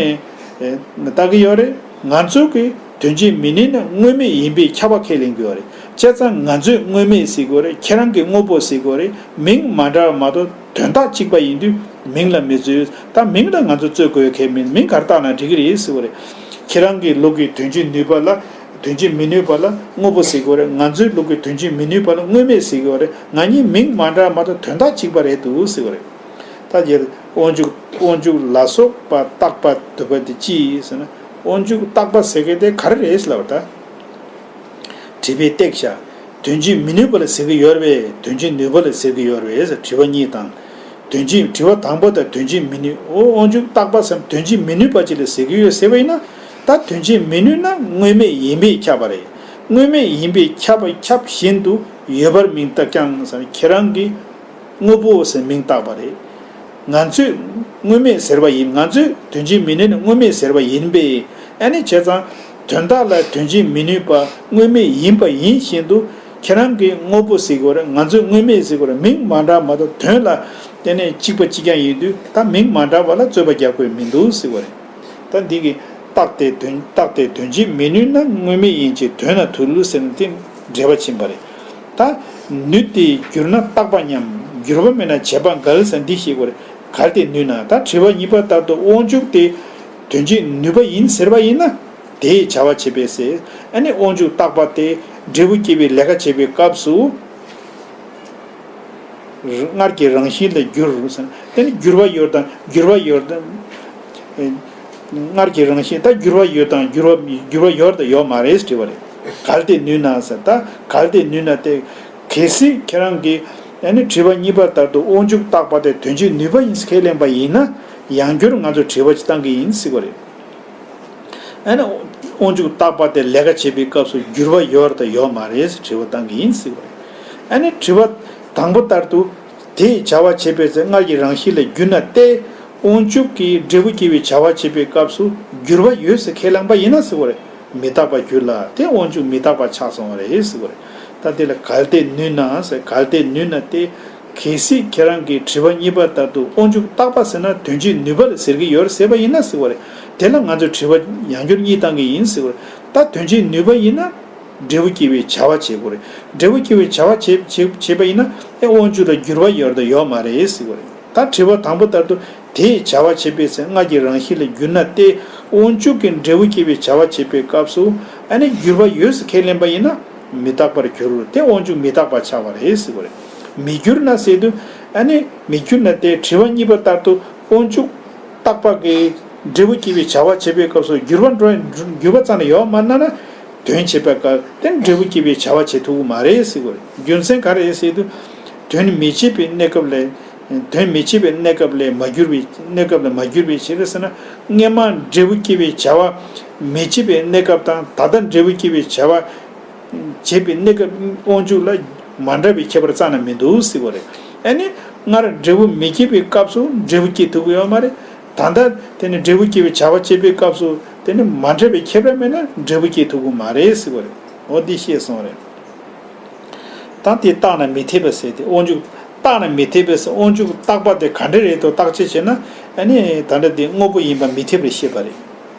ཨེ་བཏགས་ཀྱི་ཡོད་རེད། ང་ཚོ་གིས་ དོན་བྱེད་མི་ནུས་ན་དངོས་མེད་ཡིན་པས་ཁྱབ་པ་ཁས་ལེན་དགོས་པ་རེད། བྱས་ཙང་ང་ཚོས་དངོས་མེད་ཟེར་དགོས་རེད། ཁྱེད་རང་གིས་དངོས་པོ་ཟེར་དགོས་རེད། མིང་མ་འདྲ་བ་མ་གཏོགས་དོན་དག་གཅིག་པ་ཡིན་དུས་མིང་ལ་མི་རྩོད། ད་མིང་ལ་ང་ཚོ་རྩོད་དགོས་ཁེལ་མིན། མིང་ག་རེ་བཏགས་ན་འགྲིག་གི་རེད་ཟེར་དགོས་རེད། ཁྱེད་རང་གི་ལུགས་ཀྱི་དོན་བྱེད་ནུས་པ་ལ། དོན་བྱེད་མི་ནུས་པ་ལ་དངོས་པོ་ཟེར་དགོས་རེད། ང་ཚོའི་ལུགས་ཀྱི་དོན་བྱེད་མི་ནུས་པ་ལ་དངོས་མེད་ཟེར་དགོས་རེད། ང་གཉིས་མིང་མ་འདྲ་མ་གཏོགས་དོན་དག་གཅིག་པ་རེད་འདུག་ཟེར་དགོས་རེད། ད་དབང་ཕྱུག་དབང་ཕྱུག་ལ་སོགས་པ་བཏགས་པ་འདོད་པ་དེ་ཅི་ཡིན་ཟེར་ན། དབང་ཕྱུག་བཏགས་པ་ཟེར་མཁན་དེ་ག་རེ་རེད་ལབ་པ་ད། དྲི་བའི་སྟེགས་བཞག་དོན་བྱེད་མི་ནུས་པ་ལ་ཟེར་གྱི་ཡོད་རེད་པས། དོན་བྱེད་ནུས་པ་ལ་ཟེར་གྱི་ཡོད་རེད་པས་ཟེར། དྲི་བ་གཉིས་དང་། དོན་བྱེད་དྲི་བ་དང་པོ་དང་དོན་བྱེད་མི་ནུས། འོ་དབང་ཕྱུག་བཏགས་པ་ཟེར་དོན་བྱེད་མི་ནུས་པ་ཅིག་ལ་ཟེར་གྱི་ཡོད་ཟེར་བ་ཡིན་ན། ད་དོན་བྱེད་མི་ནུས་ན་དངོས་མེད་ཡིན་པས་ཁྱབ་པ་རེད། དངོས་མེད་ཡིན་པས་ཁྱབ་པ་ཁྱབ་བཞིན་དུ་ཡོད་པར་མིང་བཏགས་ཀྱང་ཟེར་ན་ཁྱེད་རང་གིས། དངོས་པོ་ཟེར་མིང་བཏགས་པ་རེད། ང་ཚོས་དངོས་མེད་ཟེར་བ་ཡིན། ང་ཚོས་དོན་བྱེད་མི་ནུས་ནི་དངོས་མེད་ཟེར་བ་ཡིན་པས། ཨ་ནི་བྱས་ཙང་དོན་དག་ལ་དོན་བྱེད་མི་ནུས་པ་དངོས་མེད་ཡིན་པ་ཡིན་བཞིན་དུ་ཁྱེད་རང་གིས་དངོས་པོ་ཟེར་དགོས་རེད། ང་ཚོས་དངོས་མེད་ཟེར་དགོས་རེད། མིང་མ་འདྲ་མ་གཏོགས་དོན་ལ་དེ་ནས་གཅིག་པ་གཅིག་རྐྱང་ཡིན་དུས་ད་མིང་མ་འདྲ་བ་ལ་རྩོད་པ་རྒྱག་དགོས་མི་འདུག་ཟེར་བ་རེད། ད་འདི་གི་རྟགས་དེ་དོན་རྟགས་དེ་དོན་བྱེད་མི་ནུས་ན་དངོས་མེད་ཡིན་གྱི་དོན་ལ་ཐུག་ལུགས་ཟེར་ན་དེ་འགྲེལ་པ་ཕྱིན་པ་རེད། ད་ནུས་ཏེ་འགྱུར་ན་རྟག་པ་མཉམ། འགྱུར་བ་མེད་ན་བྱས་པ་འགལ་ཟེར་འདི་ཤེས་དགོས་རེད། གལ་ཏེ་ནུས་ན། ད་དྲི་བ་གཉིས་པ་ལྟར་དུ་དབང་ཕྱུག་དེ་དོན་བྱེད་ནུས་པ་ཡིན་ཟེར་བ་ཡིན་ན་དེས་བྱ་བ་བྱེད་པས་ཟེར། ཨ་ནི་དབང་ཕྱུག་རྟག་པ་དེ་འབྲས་བུ་སྐྱེ་བའི་ལས་ཀ་བྱེད་པའི་སྐབས་སུ། སྔར་གྱི་རང་བཞིན་ལས་འགྱུར་ཟེར། དེ་ནི་འགྱུར་བ་ཡོད་དང་འགྱུར་བ་ཡོད་དང་། སྔར་གྱི་རང་བཞིན་ད་འགྱུར་བ་ཡོད་དང་འགྱུར་བ་འགྱུར་བ་ཡོད་དང་ཡོད་མ་རེད་དྲི་བ་རེད། གལ་ཏེ་ནུས་ན་ཟེར། ད་གལ་ཏེ་ནུས་ན་དེ་གལ་སྲིད་ཁྱེད་རང་གིས་ཨ་ནི་དྲི་བ་གཉིས་པ་ལྟར་དུ་དབང་ཕྱུག་རྟག་པ་དེ་དོན་བྱེད་ནུས་པ་ཡིན་ཁས་ལེན་པ་ཡིན་ན་ཡང་བསྐྱར་ང་ཚོ་དྲི་བ་ཅིག་བཏང་གི་ཡིན་ཟེར་བ་རེད། ཨ་ནི་དབང་ཕྱུག་རྟག་པ་དེ་ལས་ཀ་བྱེད་པའི་སྐབས་སུ་འགྱུར་བ་ཡོད་དང་ཡོད་མ་རེད་ཟེར་དྲི་བ་བཏང་གི་ཡིན་ཟེར་བ་རེད། ཨ་ནི་དྲི་བ་དང་པོ་ལྟར་དུ་དེས་བྱ་བ་བྱེད་པས་ཟེར་སྔར་གྱི་རང་བཞིན་ལས་འགྱུར་ན་སྟེ། དབང་ཕྱུག་གིས་འབྲས་བུ་སྐྱེ་བའི་བྱ་བ་བྱེད་པའི་སྐབས་སུ་འགྱུར་བ་ཡོད་ཟེར་ཁས་བླངས་པ་ཡིན་ན་ཟེར་བ་རེད། མི་རྟག་པར་འགྱུར་ལ་དེ་དབང་ཕྱུག་མི་རྟག་པ་ཆགས་སོང་བ་རེད་ཟེར་བ་རེད། ད་དེ་ལ་གལ་ཏེ་ནུས་ན་ཟེར། གལ་ཏེ་ནུས་ན་སྟེ། གལ་སྲིད་ཁྱེད་རང་གིས་དྲི་བ་གཉིས་པ་ལྟར་དུ་དབང་ཕྱུག་རྟག་པ་ཟེར་ན་དོན་བྱེད་ནུས་པ་ལ་ཟེར་གྱི་ཡོད་རེད་ཟེར་བ་ཡིན་ན་ཟེར་བ་རེད། དེ་ལ་ང་ཚོས་དྲི་བ་ཡང་བསྐྱར་གཉིས་བཏང་གི་ཡིན་ཟེར་བ་རེད། ད་དོན་བྱེད་ནུས་པ་ཡིན་ན་འབྲས་བུ་སྐྱེ་བའི་བྱ་བ་བྱེད་དགོས་རེད། འབྲས་བུ་སྐྱེ་བའི་བྱ་བ་བྱེད་བྱེད་བྱེད་པ་ཡིན་ན་ཨེ་དབང་ཕྱུག་ལ་འགྱུར་བ་ཡོད་རེད་དང་ཡོད་མ་རེད་ཟེར་བ་རེད། ད་དྲི་བ་དང་པོ་ལྟར་དུ་དེས་བྱ་བ་བྱེད་པས་ཟེར་སྔར་གྱི་རང་བཞིན་ལས་འགྱུར་ན་སྟེ། དབང་ཕྱུག་གིས་འབྲས་བུ་སྐྱེ་བའི་བྱ་བ་བྱེད་པའི་སྐབས་སུ་ཨ་ནི་འགྱུར་བ་ཡོད་ཟེར་ཁས་ལེན་པ་ཡིན་ན་མི་རྟག་པར་འགྱུར་རོ། དེ་དབང་ཕྱུག་མི་རྟག་པ་ཆགས་པ་རེད་ཟེར་བ་རེད། མི་འགྱུར་ན་ཟེར་དུས་ཨ་ནི་མི་འགྱུར་ན་སྟེ་དྲི་བ་གཉིས་པ་ལྟར་དུ་དབང་ཕྱུག་རྟག་པ་གིས་འབྲས་བུ་སྐྱེ་བའི་བྱ་བ་བྱེད་པའི་སྐབས་སུ་འགྱུར་བ་འགྲོ་འགྱུར་བ་རྩ་ནས་ཡོད་མ་རེད་ན་ན། དོན་བྱེད་པའི་སྐབས་དེ་འབྲས་བུ་སྐྱེ་བའི་བྱ་བ་བྱེད་ཐུབ་ཀྱི་མ་རེད་ཟེར་དགོས་རེད། རྒྱུ་མཚན་ག་རེ་རེད་ཟེར་དུས། དོན་མི་བྱེད་པའི་གནས་སྐབས་ལས། དོན་མི་བྱེད་པའི་གནས་སྐབས་ལས་མ་གྱུར་པའི་གནས་སྐབས་ལས་མ་གྱུར་པའི་ཕྱིར་ཟེར་ན། སྔོན་མ་འབྲས་བུ་སྐྱེ་བའི་བྱ་བ་མི་བྱེད་པའི་གནས་སྐབས་དང་ད་ལྟ་འབྲས་བུ་སྐྱེ་བའི་བྱ་བ་བྱེད་པའི་གནས་སྐབས་དབང་ཕྱུག་ལ་མ་འདྲ་བའི་ཁྱད་པར་རྩ་ནས་མི་འདུག་ཟེར་བ་རེད། ཨ་ནི་སྔར་འབྲས་བུ་མི་སྐྱེ་བའི་སྐབས་སུ་འབྲས་བུ་སྐྱེ་ཐུབ་ཀྱི་ཡོད་མ་རེད། ད་ལྟ་དེ་ནི་འབྲས་བུ་སྐྱེ་བའི་བྱ་བ་བྱེད་པའི་སྐབས་སུ་དེ་ནི་མ་འདྲ་བའི་ཁྱད་པར་མེད་ན་འབྲས་བུ་སྐྱེ་ཐུབ་ཀྱི་མ་རེད་ཟེར་བ་རེད། འོ་འདི་ཤེས་སོང་རེད། ད་དེ་རྟག་ན་མི་འཐད་པ་ཟེར་ཏེ་དབང་ཕྱུག་རྟག་ན་མི་འཐད་པ་ཟེར། དབང་ཕྱུག་རྟག་པ་དེ་ག་འདྲ་རེད་དོ་བརྟག་དཔྱད་བྱས་ན་ཨ་ནི་ད་ལྟ་དེ་དངོས་པོ་ཡིན་པ་མི་འཐད་པར་ཤེས་པ་རེད།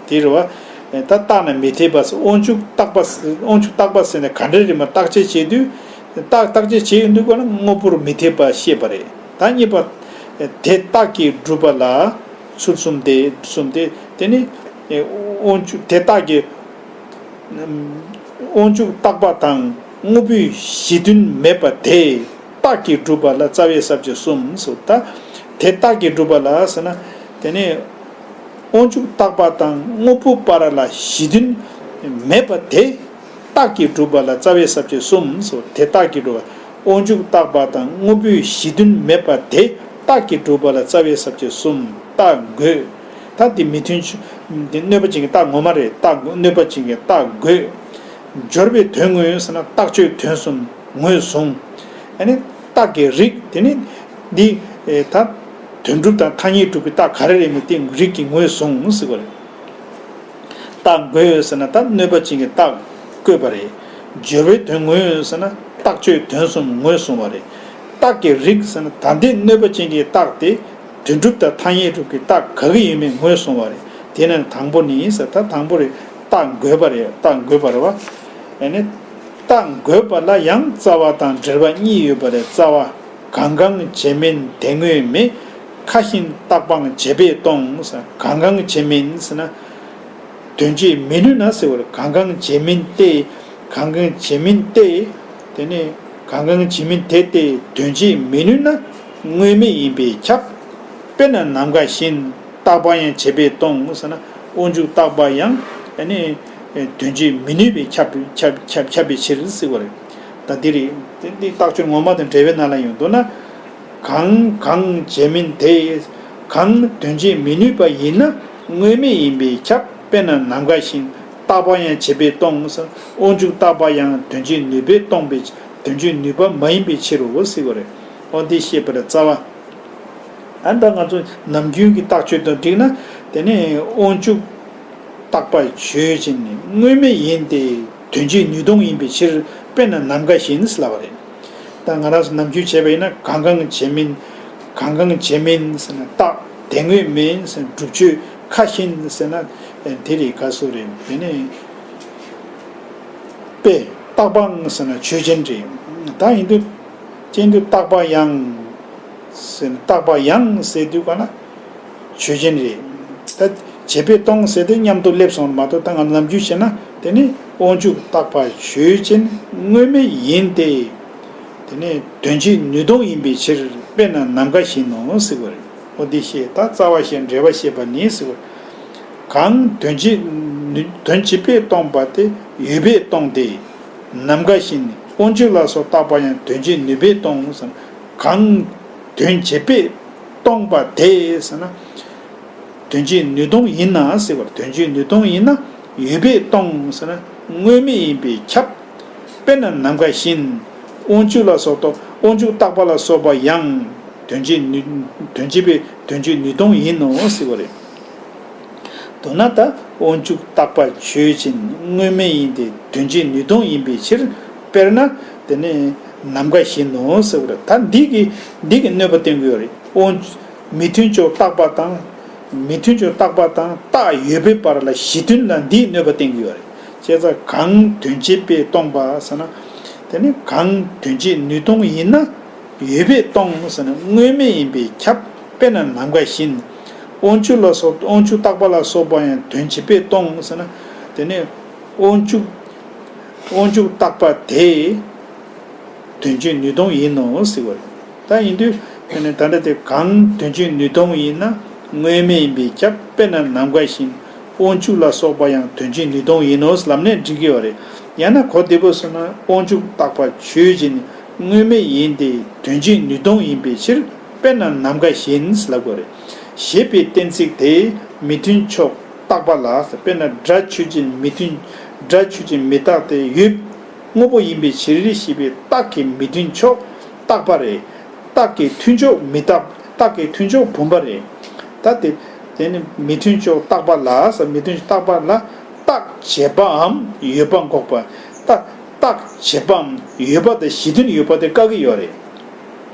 དེ་རེད་བ། ད་རྟག་ན་མི་འཐད་པ་ཟེར། དབང་ཕྱུག་རྟག་པ་ཟེར། དབང་ཕྱུག་རྟག་པ་ཟེར་ནས་ག་འདྲ་རེད་མ་བརྟག་དཔྱད་བྱེད་དུས། བརྟག་བརྟག་དཔྱད་བྱེད་ཡོང་དུས་ཀ་ན་དངོས་པོར་མི་འཐད་པ་ཤེས་པ་རེད། ད་གཉིས་པ། དེ་རྟགས་ཀྱིས་སྒྲུབ་པ་ལ་ཚུལ་གསུམ་སྟེ། གསུམ་སྟེ། དེ་ནི་དབང་ཕྱུག་དེ་རྟགས་ཀྱིས། དབང་ཕྱུག་རྟག་པ་དང་དངོས་པོའི་གཞི་མཐུན་མེད་པ་དེ་རྟགས་ཀྱིས་སྒྲུབ་པ་ལ་རྩ་བའི་ས་བཅད་གསུམ་སོ། ད་དེ་རྟགས་ཀྱིས་སྒྲུབ་པ་ལ་ཟེར་ན་དེ་ནི་དབང་ཕྱུག་རྟག་པ་དང་དངོས་པོ་བར་ལ་གཞི་མཐུན་མེད་པ་དེ་རྟགས་ཀྱིས་སྒྲུབ་པ་ལ་རྩ་བའི་ས་བཅད་གསུམ་སོ། དེ་རྟགས་ཀྱིས་སྒྲུབ་པ། དབང་ཕྱུག་རྟག་པ་དང་དངོས་པོའི་གཞི་མཐུན་མེད་པ་དེ་རྟགས་ཀྱིས་སྒྲུབ་པ་ལ་རྩ་བའི་ས་བཅད་གསུམ། རྟགས་དགོས། ད་འདི་མི་མཐུན་ཕྱོགས། འདི་གནོད་པ་ཅན་གྱི་རྟགས་ངོ་མ་རེད། རྟགས་གནོད་པ་ཅན་གྱི་རྟགས་དགོས། སྦྱོར་བའི་དོན་དངོས་ཟེར་ན་རྟགས་ཆོས་དོན་གསུམ་ངོས་བཟུང་། ཨ་ནི་རྟགས་ཀྱི་རིགས་དེ་ནི་འདི་ད་དོན་གྲུབ་དང་ཐ་སྙད་གྲུབ་ཀྱི་རྟགས་ག་རེ་རེད་མི་དེ་རིགས་ཀྱི་ངོས་བཟུང་ཟེར་བ་རེད། རྟགས་དགོས་ཟེར་ན་ད་གནོད་པ་ཅན་གྱི་རྟགས་བཀོད་པ་རེད། སྦྱོར་བའི་དོན་དངོས་ཟེར་ན་རྟགས་ཆོས་དོན་གསུམ་ངོས་བཟུང་བ་རེད། རྟགས་ཀྱི་རིགས་ཟེར་ན་ད་ལྟའི་གནོད་པ་ཅན་གྱི་རྟགས་དེ་དོན་གྲུབ་དང་ཐ་སྙད་གྲུབ་ཀྱི་རྟགས་ག་གི་ཡིན་མིན་ངོས་བཟུང་བ་རེད། དེ་ནི་དང་པོ་ནི་ཟེར། ད་དང་པོ་རེད། རྟགས་འགོད་པ་རེད། རྟགས་འགོད་པ་རེད་བ། ཨ་ནི་རྟགས་འགོད་པ་ལ་ཡང་རྩ་བ་དང་འབྲེལ་བ་གཉིས་ཡོད་པ་རེད། རྩ་བ། གང་གང་བྱས་མིན་དེ་དངོས་མེད། ཁ་ཞེན་རྟག་སྤང་བྱས་པས་སྟོང་། གང་གང་བྱས་མིན་ཟེར་ན། དོན་བྱེད་མི་ནུས་ན་ཟེར་བ་རེད། གང་གང་བྱས་མིན་ཏེ། གང་གང་བྱས་མིན་ཏེ། དེ་ནས་གང་གང་བྱས་མིན་དེ་སྟེ་དོན་བྱེད་མི་ནུས་ན་དངོས་མེད་ཡིན་པས་ཁྱབ། དཔེར་ན་ནམ་མཁའ་བཞིན། རྟག་པ་ཡང་བྱས་པས་སྟོང་ཟེར་ན། དབང་ཕྱུག་རྟག་པ་ཡང་ཨ་ནི་དོན་བྱེད་མི་ནུས་པས་ཁྱབ་ཁྱབ་ཁྱབ་ཁྱབ་པའི་ཕྱིར་ཟེར་བ་རེད། ད་འདི་རེད། འདི་འདི་རྟགས་ཆོས་ངོ་མ་དང་འབྲེལ་བའི་ནང་ལ་ཡོང་འདུག་ན། གང་གང་བྱས་མིན་དེ། གང་དོན་བྱེད་མི་ནུས་པ་ཡིན་ན་དངོས་མེད་ཡིན་པས་ཁྱབ། དཔེར་ན་ནམ་མཁའ་བཞིན། རྟག་པ་ཡང་བྱས་པས་སྟོང་ཟེར། དབང་ཕྱུག་རྟག་པ་ཡང་དོན་བྱེད་ནུས་པས་སྟོང་པའི། དོན་བྱེད་ནུས་པ་མ་ཡིན་པའི་ཕྱིར་རོ་ཟེར་བ་རེད། འོ་འདི་ཤེས་པར་རྩ་བ། ཨ་ད་ང་ཚོ་ནམ་རྒྱུན་གྱི་རྟགས་ཆོས་དང་འགྲིག་ན། དེ་ནས་དབང་ཕྱུག་རྟག་པ་ཆོས་ཅན། དངོས་མེད་ཡིན་ཏེ། དོན་བྱེད་ནུས་སྟོང་ཡིན་པའི་ཕྱིར། དཔེར་ན་ནམ་མཁའ་བཞིན་ཟེར་ལབ་པ་རེད། ད་ང་རང་ཚོ་ནམ་རྒྱུན་བྱས་པ་ཡིན་ན། གང་གང་བྱས་མིན། གང་གང་བྱས་མིན་ཟེར་ན་རྟགས་དེ་དངོས་མིན་ཟེར། སྒྲུབ་ཆོས་ཁ་ཞེན་ཟེར་ན་དེ་རེད། ག་སུ་རེད། དེ་ནས་དཔེ་རྟག་སྤང་ཟེར་ན་ཆོས་ཅན་རེད། ད་ཡིན་དུས་ཅན་དུ་རྟག་པ་ཡང་ཟེར་ན། རྟག་པ་ཡང་ཟེར་དུས་ག་ན་ཆོས་ཅན་རེད། ད་བྱས་པས་སྟོང་ཟེར་དུས་མཉམ་དུ་སླེབས་སོང་མ་གཏོགས། ད་ང་ནམ་རྒྱུན་བྱས་ན། དེ་ནི་དབང་ཕྱུག་རྟག་པ་ཆོས་ཅན། དངོས་མེད་ཡིན་ཏེ། དེ་ནས་དོན་བྱེད་ནུས་སྟོང་ཡིན་པའི་ཕྱིར། དཔེར་ན་ནམ་མཁའ་བཞིན་ནོ་ཟེར་བ་རེད། འོ་འདི་ཤེས། ད་རྩ་བ་ཤེས། འབྲེལ་བ་ཤེས་པ་ནི་ཟེར་བ། གང་དོན་བྱེད་ནུས། དོན་བྱེད་པས་སྟོང་པ་དེ་ཡོད་པས་སྟོང་སྟེ། ནམ་མཁའ་བཞིན། དབང་ཕྱུག་ལ་སོགས་རྟག་པ་ཡང་དོན་བྱེད་ནུས་པས་སྟོང་ཟེར་ན། གང་དོན་བྱེད་པས་སྟོང་པ་དེ་ཟེར་ན། དོན་བྱེད་ནུས་སྟོང་ཡིན་ན་ཟེར་བ། དོན་བྱེད་ནུས་སྟོང་ཡིན་ན་ཡོད་པས་སྟོང་ཟེར་ན་དངོས་མེད་ཡིན་པས་ཁྱབ། དཔེར་ན་ནམ་མཁའ་བཞིན། དབང་ཕྱུག་ལ་སོགས་དང་། དབང་ཕྱུག་རྟག་པ་ལ་སོགས་པ་ཡང་དོན་བྱེད་ནུས། དོན་བྱེད་པས། དོན་བྱེད་ནུས་སྟོང་ཡིན་ནོ་ཟེར་བ་རེད། མདོར་ན་ད་དབང་ཕྱུག་རྟག་པ་ཆོས་ཅན། དངོས་མེད་ཡིན་ཏེ། དོན་བྱེད་ནུས་སྟོང་ཡིན་པའི་ཕྱིར། དཔེར་ན་དེ་ནི་ནམ་མཁའ་བཞིན་ནོ་ཟེར་བ་རེད། ད་འདི་གི་འདི་གི་གནོད་པ་བསྟན་གྱི་ཡོད་རེད། དབང་མི་མཐུན་ཕྱོགས་རྟག་པ་དང་། མི་མཐུན་ཕྱོགས་རྟག་པ་དང་རྟགས་ཡོད་པའི་བར་ལ་གཞི་མཐུན་ལ་འདིའི་གནོད་པ་བསྟན་གྱི་ཡོད་རེད། བྱས་ཙང་གང་དོན་བྱེད་པས་སྟོང་པ་ཟེར་ན། དེ་ནི་གང་དོན་བྱེད་ནུས་སྟོང་ཡིན་ན་ཡོད་པས་སྟོང་ཟེར་ན་དངོས་མེད་ཡིན་པས་ཁྱབ། དཔེར་ན་ནམ་མཁའ་བཞིན། དབང་ཕྱུག་ལ་སོགས། དབང་ཕྱུག་རྟག་པ་ལ་སོགས་པ་ཡང་དོན་བྱེད་པས་སྟོང་ཟེར་ན། དེ་ནི་དབང་ཕྱུག་དབང་ཕྱུག་རྟག་པ་དེ་དོན་བྱེད་ནུས་སྟོང་ཡིན་ནོ་ཟེར་བ་རེད། ད་ཡིན་དུས་དེ་ནི་ད་ལྟ་དེ་གང་དོན་བྱེད་ནུས་སྟོང་ཡིན་ན་དངོས་མེད་ཡིན་པས་ཁྱབ། དཔེར་ན་ནམ་མཁའ་བཞིན། དབང་ཕྱུག་ལ་སོགས་པ་ཡང་དོན་བྱེད་ནུས་སྟོང་ཡིན་ནོ་ལབ་ནས་འགྲིག་གི་ཡོད་རེད། ཡང་ན་གོ་བདེ་པོ་བཟོས་ན། དབང་ཕྱུག་རྟག་པ་ཆོས་ཅན། དངོས་མེད་ཡིན་ཏེ། དོན་བྱེད་ནུས་སྟོང་ཡིན་པའི་ཕྱིར། དཔེར་ན་ནམ་མཁའ་བཞིན་ལབ་དགོས་རེད། ཞེས་པའི་གཏན་ཚིགས་དེ་མི་མཐུན་ཕྱོགས་རྟག་པ་ལ། དཔེར་ན་སྒྲ་ཆོས་ཅན། མི་མཐུན། སྒྲ་ཆོས་ཅན། མི་རྟག་སྟེ་ཡོད། དངོས་པོ་ཡིན་པའི་ཕྱིར་ཞེས་པའི་རྟགས་ཀྱི་མི་མཐུན་ཕྱོགས་རྟག་པ་རེད། རྟགས་ཀྱི་མཐུན་ཕྱོགས་མི་རྟག་རྟགས་ཀྱི་མཐུན་ཕྱོགས་བུམ་པ་རེད། ད་དེ་དེ་ནི་མི་མཐུན་ཕྱོགས་རྟག་པ་ལ་ཟེར། མི་མཐུན་ཕྱོགས་རྟག་པ་ལ་རྟགས་བྱས་པའམ་ཡོད་པ་འགོག་པ། རྟགས་རྟགས་བྱས་པའམ་ཡོད་པ་དང་གཞི་མཐུན་ཡོད་པ་དེ་བཀག་གི་ཡོད་རེད།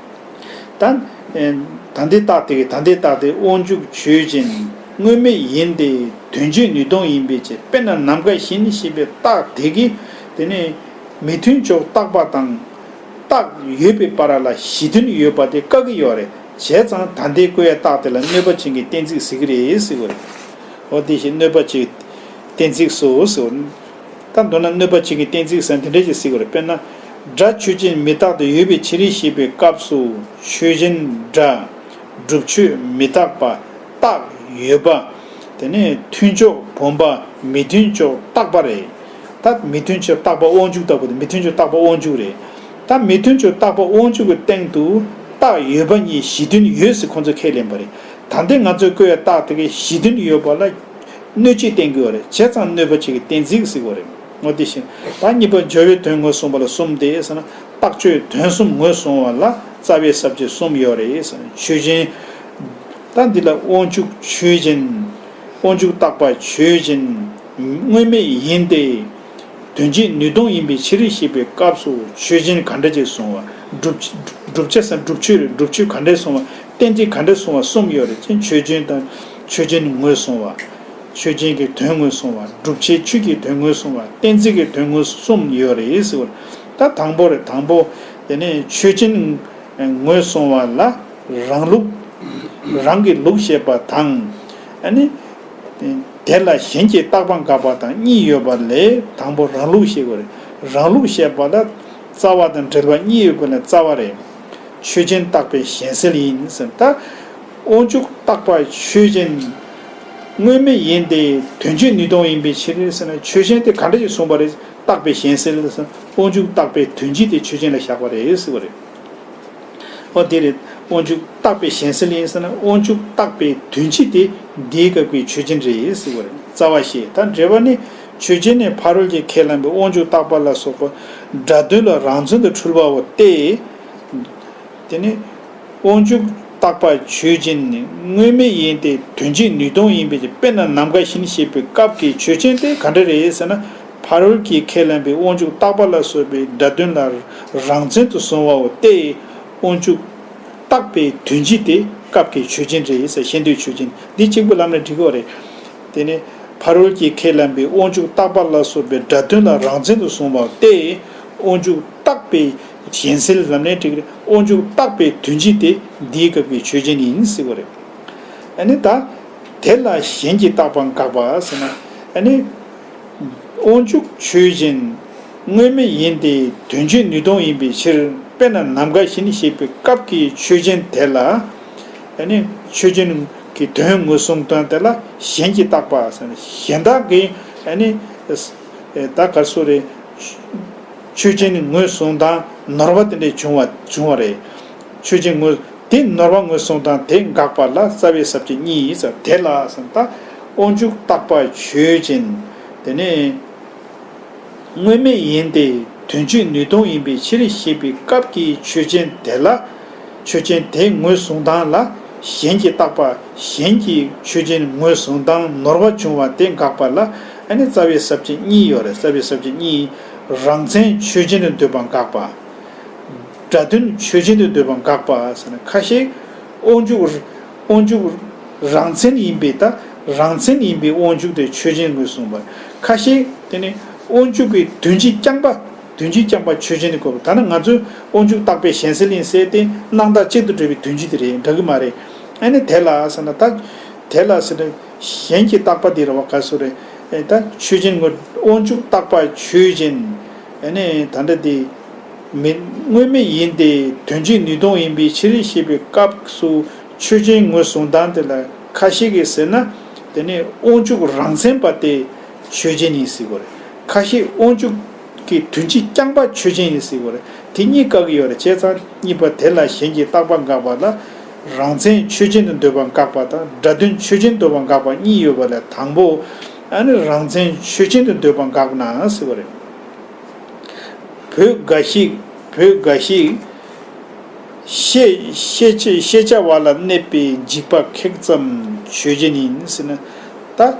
ད་ད་ལྟའི་རྟགས་དེ། ད་ལྟའི་རྟགས་དེ་དབང་ཕྱུག་ཆོས་ཅན། དངོས་མེད་ཡིན་ཏེ། དོན་བྱེད་ནུས་སྟོང་ཡིན་པའི་ཕྱིར། དཔེར་ན་ནམ་མཁའ་བཞིན་ཞེས་པའི་རྟགས་དེ་གིས་དེ་ནི་མི་མཐུན་ཕྱོགས་རྟག་པ་དང་རྟགས་ཡོད་པའི་བར་ལ་གཞི་མཐུན་ཡོད་པ་དེ་བཀག་གི་ཡོད་རེད། བྱས་ཙང་ད་ལྟའི་བཀོད་ཡ་རྟགས་དེ་ལ་གནོད་པ་ཅན་གྱི་གཏན་ཚིགས་ཟེར་གྱི་རེད་ཟེར་བ་རེད། འོ་དེ་བཞིན་གནོད་པ་ཅན་གཏན་ཚིགས་སོ་ཟེར་བ། ད་མདོར་ན་གནོད་པ་ཅན་གྱི་གཏན་ཚིགས་ཟེར་འདི་འདྲ་ཅིག་ཟེར་གྱི་རེད། དཔེར་ན། སྒྲ་ཆོས་ཅན། མི་རྟག་སྟེ་ཡོད་པའི་ཕྱིར་ཞེས་པའི་སྐབས་སུ་ཆོས་ཅན་སྒྲ། སྒྲུབ་ཆོས་མི་རྟག་པ། རྟགས་ཡོད་པ། དེ་ནས་མཐུན་ཕྱོགས་བུམ་པ། མི་མཐུན་ཕྱོགས་རྟག་པ་རེད། ད་མི་མཐུན་ཕྱོགས་རྟག་པ་དབང་ཕྱུག་ལྟ་བུ་དེ། མི་མཐུན་ཕྱོགས་རྟག་པ་དབང་ཕྱུག་རེད། ད་མི་མཐུན་ཕྱོགས་རྟག་པ་དབང་ཕྱུག་གི་སྟེང་དུ་རྟགས་ཡོད་པ་གཉིས་གཞི་མཐུན་ཡོད་ཟེར་ཁོང་ཚོས་ཁས་ལེན་པ་རེད། ད་ལྟའི་ང་ཚོས་བཀོད་ཡ་རྟགས་དེ་གའི་གཞི་མཐུན་ཡོད་པ་ལ་གནོད་བྱེད་བསྟན་གྱི་ཡོད་རེད། བྱས་ཙང་གནོད་པ་བྱེད་ཀྱི་གཏན་ཚིགས་ཟེར་གྱི་ཡོད་རེད། འོ་དེ་བཞིན་ད་གཉིས་པ་སྦྱོར་བའི་དོན་ངོས་བཟུང་བ་ལ་གསུམ་སྟེ་ཟེར་ན། རྟགས་ཆོས་དོན་གསུམ་ངོས་བཟུང་བ་ལ་རྩ་བའི་ས་བཅད་གསུམ་ཡོད་རེད་ཟེར་ན། ཆོས་ཅན། ད་འདི་ལ་དབང་ཕྱུག་ཆོས་ཅན། དབང་ཕྱུག་རྟག་པ་ཆོས་ཅན། དངོས་མེད་ཡིན་ཏེ། དོན་བྱེད་ནུས་སྟོང་ཡིན་པའི་ཕྱིར་ཞེས་པའི་སྐབས་སུ་ཆོས་ཅན་ག་འདྲ་ཅིག་བཟུང་བ། སྒྲུབ་སྒྲུབ་བྱ་ཟེར་ན་སྒྲུབ་ཆོས་རེད། སྒྲུབ་ཆོས་ག་འདྲ་བཟུང་བ། གཏན་ཚིགས་ག་འདྲ་བཟུང་བ་གསུམ་ཡོད་རེད། ཅན་ཆོས་ཅན་དང་ཆོས་ཅན་ངོས་བཟུང་བ། ཆོས་ཅན་གྱི་དོན་ངོས་བཟུང་བ། བསྒྲུབ་བྱའི་ཆོས་ཀྱི་དོན་ངོས་བཟུང་བ། གཏན་ཚིགས་ཀྱི་དོན་ངོས་གསུམ་ཡོད་རེད་ཟེར་བ། ད་དང་པོ་རེད། དང་པོ་དེ་ནས་ཆོས་ཅན་ངོས་བཟུང་བ་ལ་རང་ལུགས། རང་གི་ལུགས་བཤད་པ་དང་། ཨ་ནི། དེ་ལ་གཞན་གྱི་བརྟག་པ་དགག་པ་དང་གཉིས་ཡོད་པ་ལས་དང་པོ་རང་ལུགས་བཤད་དགོས་རེད། རང་ལུགས་བཤད་པ་ལ་རྩ་བ་དང་འབྲེལ་བ་གཉིས་ཡོད་པ་ལས་རྩ་བ་རེད། ཆོས་ཅན་བརྟག་པའི་གཞན་སེལ་ཡིན་ཟེར། ད་དབང་ཕྱུག་བརྟག་པ་ཆོས་ཅན། དངོས་མེད་ཡིན་ཏེ་དོན་སྤྱིའི་ནུས་སྟོང་ཡིན་པའི་ཕྱིར་ཟེར་ན། ཆོས་ཅན་དེ་ག་འདྲ་ཞིག་གསུངས་པ་རེད། བརྟག་པའི་གཞན་སེལ་ཟེར། དབང་ཕྱུག་བརྟག་པའི་དོན་སྤྱི་དེ་ཆོས་ཅན་ལ་བཞག་པ་རེད་ཟེར་བ་རེད། ཨོ་དེ་རེད། དབང་ཕྱུག་བརྟག་པའི་གཞན་སེལ་ཡིན་ཟེར་ན། དབང་ཕྱུག་བརྟག་པའི་དོན་སྤྱི་དེ་འདིའི་སྐབས་ཀྱི་ཆོས་ཅན་རེད་ཟེར་བ་རེད། རྩ་བ་བཤད། ད་འགྲེལ་པ་ནི། ཆོས་ཅན་ནི་ཕ་རོལ་གྱི་ཁས་བླངས་པའི་དབང་ཕྱུག་བརྟག་པ་ལ་སོགས་པ་སྒྲ་དོན་ལ་རང་མཚན་དུ་འཁྲུལ་བའོ་སྟེ། དེ་ནི། དབང་ཕྱུག་བརྟག་པ་ཆོས་ཅན་ནི་དངོས་མེད་ཡིན་ཏེ་དོན་སྤྱིའི་ནུས་སྟོང་ཡིན་པའི་ཕྱིར། དཔེར་ན་ནམ་མཁའ་བཞིན་ཞེས་པའི་སྐབས་ཀྱི་ཆོས་ཅན་དེ་ག་འདྲ་རེད་ཟེར་ན། ཕ་རོལ་གྱི་ཁས་བླངས་པའི་དབང་ཕྱུག་བརྟག་པ་ལ་སོགས་པའི་སྒྲ་དོན་ལ་རང་མཚན་དུ་བཟུང་བའོ་སྟེ། དབང་ཕྱུག་བརྟག་པའི་དོན་སྤྱི་དེ་སྐབས་ཀྱི་ཆོས་ཅན་རེད་ཟེར། ཤེས་འདོད་ཆོས་ཅན། འདི་གཅིག་པུ་ལབ་ན་འགྲིག་གི་རེད། དེ་ནི་ཕ་རོལ་གྱི་ཁས་བླངས་པའི་དབང་ཕྱུག་བརྟག་པ་ལ་སོགས་པའི་སྒྲ་དོན་ལ་རང་མཚན་དུ་བཟུང་བ་སྟེ། དབང་ཕྱུག་བརྟག་པའི་གཞན་སེལ་ལབ་ནའི་འགྲིག་རེད། དབང་ཕྱུག་བརྟག་པའི་དོན་སྤྱི་དེ་འདིའི་སྐབས་ཀྱི་ཆོས་ཅན་ཡིན་ཟེར་བ་རེད། ཨ་ནི་ད། དེ་ལ་གཞན་གྱིས་བརྟག་པ་དགག་པ་ཟེར་ན། ཨ་ནི། དབང་ཕྱུག་ཆོས་ཅན། དངོས་མེད་ཡིན་ཏེ་དོན་སྤྱིའི་ནུས་སྟོང་ཡིན་པའི་ཕྱིར། དཔེར་ན་ནམ་མཁའ་བཞིན་ཞེས་པའི་སྐབས་ཀྱི་ཆོས་ཅན་དེ་ལ། ཨ་ནི་ཆོས་ཅན་གྱི་དོན་ངོས་བཟུང་སྟངས་དེ་ལ་གཞན་གྱིས་བརྟག་པ་ཟེར་ན། གཞན་དག་གིས་ཨ་ནི་ད་ག་རེ་ཟེར་རེད། ཆོས་ཅན་ངོས་བཟུང་སྟངས་ནོར་བ་དེ་འདྲ་བྱུང་བ་བྱུང་བ་རེད། ཆོས་ཅན་ངོས། དེ་ནོར་བ་ངོས་བཟུང་སྟངས་དེ་དགག་པ་ལ་རྩ་བའི་ས་བཅད་གཉིས་ཟེར། དེ་ལ་ཟེར་ན། ད་དབང་ཕྱུག་བརྟག་པ་ཆོས་ཅན། དེ་ནས། དངོས་མེད་ཡིན་ཏེ་དོན་སྤྱིའི་ནུས་སྟོང་ཡིན་པའི་ཕྱིར་ཞེས་པའི་སྐབས་ཀྱི་ཆོས་ཅན་དེ་ལ། ཆོས་ཅན་དེ་ངོས་བཟུང་སྟངས་ལ་གཞན་གྱིས་བརྟག་པ། གཞན་གྱིས་ཆོས་ཅན་ངོས་བཟུང་སྟངས་ནོར་བ་བྱུང་བ་དེ་དགག་པ་ལ། ཨ་ནི་རྩ་བའི་ས་བཅད་གཉིས་ཡོད་རེད། རྩ་བའི་ས་བཅད་གཉིས། རང་མཚན་ཆོས་ཅན་དུ་འདོད་པ་དགག་པ། སྒྲ་དོན་ཆོས་ཅན་དུ་འདོད་པ་དགག་པ་ཟེར་ན། ཁ་ཤས་དབང་ཕྱུག། དབང་ཕྱུག་རང་མཚན་ཡིན་པའི། ད་རང་མཚན་ཡིན་པའི་དབང་ཕྱུག་དེ་ཆོས་ཅན་ངོས་བཟུང་བ། ཁ་ཤས་དེ་ནི་དབང་ཕྱུག་གི་དོན་སྤྱི་རྐྱང་པ། དོན་སྤྱི་རྐྱང་པ་ཆོས་ཅན་དུ་འགོད་པ། ད་ནི་ང་ཚོས་དབང་ཕྱུག་བརྟག་པའི་གཞན་སེལ་ཡིན་ཟེར་ཏེ། རྣམ་དག་གཅིག་ཏུ་འབྲེལ་བའི་དོན་སྤྱི་དེ་རེད། འདྲ་གི་མ་རེད། ཨ་ནི་དེ་ལ་ཟེར་ན། ད་དེ་ལ་ཟེར་ན། གཞན་གྱིས་བརྟག་པ་དེ་རེད་བ། ག་རེ་ཟེར་རེད། ཨེ། ད་ཆོས་ཅན་ངོས། དབང་ཕྱུག་བརྟག་པ་ཆོས་ཅན། ཨ་ནི་ད་ལྟ་དེ་མི་དངོས་མེད་ཡིན་ཏེ་དོན་སྤྱིའི་ནུས་སྟོང་ཡིན་པའི་ཕྱིར་ཞེས་པའི་སྐབས་སུ་ཆོས་ཅན་ངོས་བཟུང་སྟངས་དེ་ལ་ཁ་ཤས་ཀྱིས་ཟེར་ན། དེ་ནི་དབང་ཕྱུག་རང་མཚན་པ་དེ་ཆོས་ཅན་ཡིན་ཟེར་གྱི་ཡོད་རེད། ཁ་ཤས་དབང་ཕྱུག་གི་དོན་སྤྱི་རྐྱང་པ་ཆོས་ཅན་ཡིན་ཟེར་གྱི་ཡོད་རེད། དེ་གཉིས་དགག་གི་ཡོད་རེད། བྱས་ཙང་གཉིས་པ་དེ་ལ་གཞན་གྱིས་བརྟག་པ་དགག་པ་ལ། རང་མཚན་ཆོས་ཅན་དུ་འདོད་པ་དགག་པ་དང་། སྒྲ་དོན་ཆོས་ཅན་འདོད་པ་དགག་པ་གཉིས་ཡོད་པ་ལས། དང་པོ། ཨ་ནི་རང་མཚན་ཆོས་ཅན་དུ་འདོད་པ་དགག་ན་ཟེར་བ་རེད། བོད་འགའ་ཞིག་བོད་འགའ་ཞིག་ཤེས་ཤེས་བྱ་ཤེས་བྱ་བ་ལ་གནས་པའི་འཇིགས་པ་ཁེགས་ཙམ་ཆོས་ཅན་ཡིན་ཟེར་ན། ད་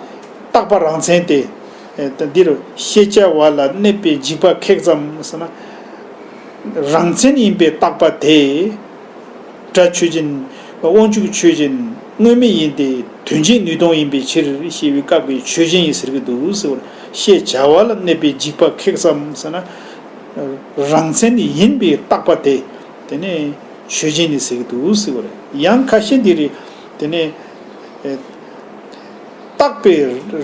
བརྟག་པ་རང་མཚན་དེ། ཨེ། ད་འདིར་ཤེས་བྱ་བ་ལ་གནས་པའི་འཇིགས་པ་ཁེགས་ཙམ་ཟེར་ན། རང་མཚན་ཡིན་པའི་བརྟག་པ་དེ། སྒྲ་ཆོས་ཅན། དབང་ཕྱུག་ཆོས་ཅན། དངོས་མེད་ཡིན་ཏེ་དོན་སྤྱིའི་ནུས་སྟོང་ཡིན་པའི་ཕྱིར་ཞེས་པའི་སྐབས་ཀྱི་ཆོས་ཅན་ཡིན་ཟེར་གྱི་འདུག་ཟེར་བ། ཤེས་བྱ་བ་ལ་གནས་པའི་འཇིགས་པ་ཁེགས་ཙམ་ཟེར་ན། རང་མཚན་ཡིན་པའི་བརྟག་པ་དེ། དེ་ནི་ཆོས་ཅན་ཡིན་ཟེར་གྱི་འདུག་ཟེར་བ་རེད། ཡང་ཁ་ཤས་འདི་རེད། དེ་ནི། ཨེ། བརྟག་པའི་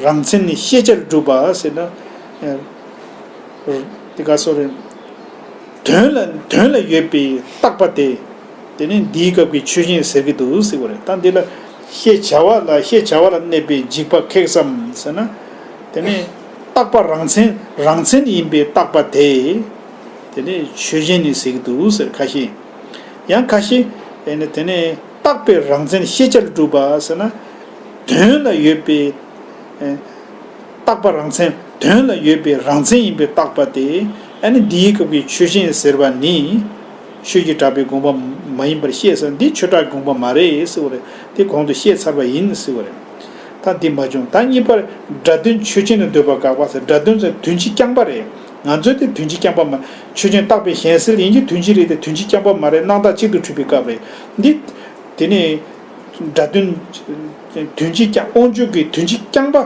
རང་མཚན་ནི་ཤེས་བྱར་གྲུབ་པ་ཟེར་ན། ཨེ། དེ་ག་སོ་རེད། དོན་ལ་དོན་ལ་ཡོད་པའི་བརྟག་པ་དེ། དེ་ནི་འདིའི་སྐབས་ཀྱི་ཆོས་ཅན་ཟེར་གྱི་འདུག་ཟེར་བ་རེད། ད་འདི་ལ་ཤེས་བྱ་བ་ལ་ཤེས་བྱ་བ་ལ་གནས་པའི་འཇིགས་པ་ཁེགས་ཙམ་ཟེར་ན། དེ་ནི་བརྟག་པ་རང་མཚན་རང་མཚན་ཡིན་པའི་བརྟག་པ་དེ། དེ་ནི་ཆོས་ཅན་ནི་ཟེར་གྱི་འདུག་ཟེར་ཁ་ཤས། ཡང་ཁ་ཤས། དེ་ནི་དེ་ནི་བརྟག་པའི་རང་མཚན་ཤེས་བྱར་གྲུབ་པ་ཟེར་ན། དོན་ལ་ཡོད་པའི། ཨེ། བརྟག་པ་རང་མཚན། དོན་ལ་ཡོད་པའི་རང་མཚན་ཡིན་པའི་བརྟག་པ་དེ། ཨ་ནི་འདིའི་སྐབས་ཀྱི་ཆོས་ཅན་ཟེར་བ་ནི། ཆོས་ཀྱི་གྲགས་པའི་དགོངས་པ་མ་ཡིན་པར་ཤེས་ཟེར། འདི་ཆོས་གྲགས་ཀྱི་དགོངས་པ་མ་རེད་ཟེར་བ་རེད། དེ་གོང་དུ་བཤད་ཚར་བ་ཡིན་ཟེར་བ་རེད། ད་འདི་མ་བྱུང་། ད་གཉིས་པར་སྒྲ་དོན་ཆོས་ཅན་དུ་འདོད་པ་དགག་པ་ཟེར། སྒྲ་དོན་ཟེར་དོན་སྤྱི་རྐྱང་པ་རེད། ང་ཚོས་དེ་དོན་སྤྱི་རྐྱང་པ་མ། ཆོས་ཅན་བརྟག་པའི་གཞན་སེལ་ཡིན་གྱི་དོན་སྤྱི་རེད་དེ། དོན་སྤྱི་རྐྱང་པ་མ་རེད། རྣམ་དག་གཅིག་ཏུ་འཁྲུལ་པའི་སྐབས་རེད། འདི། དེ་ནས། སྒྲ་དོན་དོན་སྤྱི་རྐྱང་། དབང་ཕྱུག་གི་དོན་སྤྱི་རྐྱང་པ་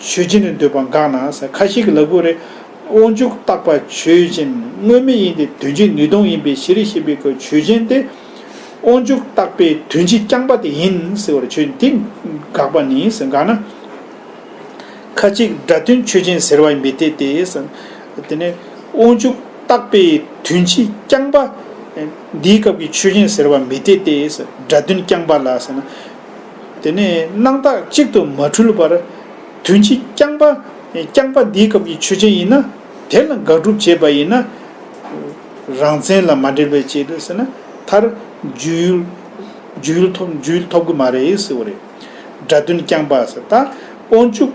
ཆོས་ཅན་དུ་འདོད་པ་འགག་ན་ཟེར། ཁ་ཤས་ཀྱིས་ལབ་ཀྱི་རེད། དབང་ཕྱུག་རྟག་པ་ཆོས་ཅན། དངོས་མེད་ཡིན་ཏེ་དོན་སྤྱི་ནུས་སྟོང་ཡིན་པའི་ཕྱིར་ཞེས་པའི་སྐབས་ཆོས་ཅན་དེ་དབང་ཕྱུག་རྟག་པའི་དོན་སྤྱི་རྐྱང་པ་དེ་ཡིན་ཟེར་བར་ཆོས་དེ་འགག་པ་ནི་ཟེར། འགག་ན། ཁ་ཅིག་སྒྲ་དོན་ཆོས་ཅན་ཟེར་བ་མི་འཐད་དེ་ཟེར། དེ་ནས་དབང་ཕྱུག་རྟག་པའི་དོན་སྤྱི་རྐྱང་པ་འདིའི་སྐབས་ཀྱི་ཆོས་ཅན་ཟེར་བ་མི་འཐད་དེ་ཟེར། སྒྲ་དོན་རྐྱང་པ་ལ་ཟེར་ན། དེ་ནས་སྣང་བཏགས་གཅིག་ཏུ་མ་འཁྲུལ་བར་དོན་སྤྱི་རྐྱང་པ་རྐྱང་པ་འདིའི་སྐབས་ཀྱི་ཆོས་ཅན་ཡིན་ན། དེ་ལ་དགག་སྒྲུབ་བྱས་པ་ཡིན་ན། རང་མཚན་ལ་མ་འབྲེལ་བའི་ཕྱིར་ཟེར་ན། མཐར་འཇུག་ཡུལ་འཇུག་ཡུལ་ཐོབ་འཇུག་ཡུལ་ཐོབ་ཀྱི་མ་རེད་ཟེར་བ་རེད། སྒྲ་དོན་རྐྱང་པ་ཟེར། ད་དབང་ཕྱུག་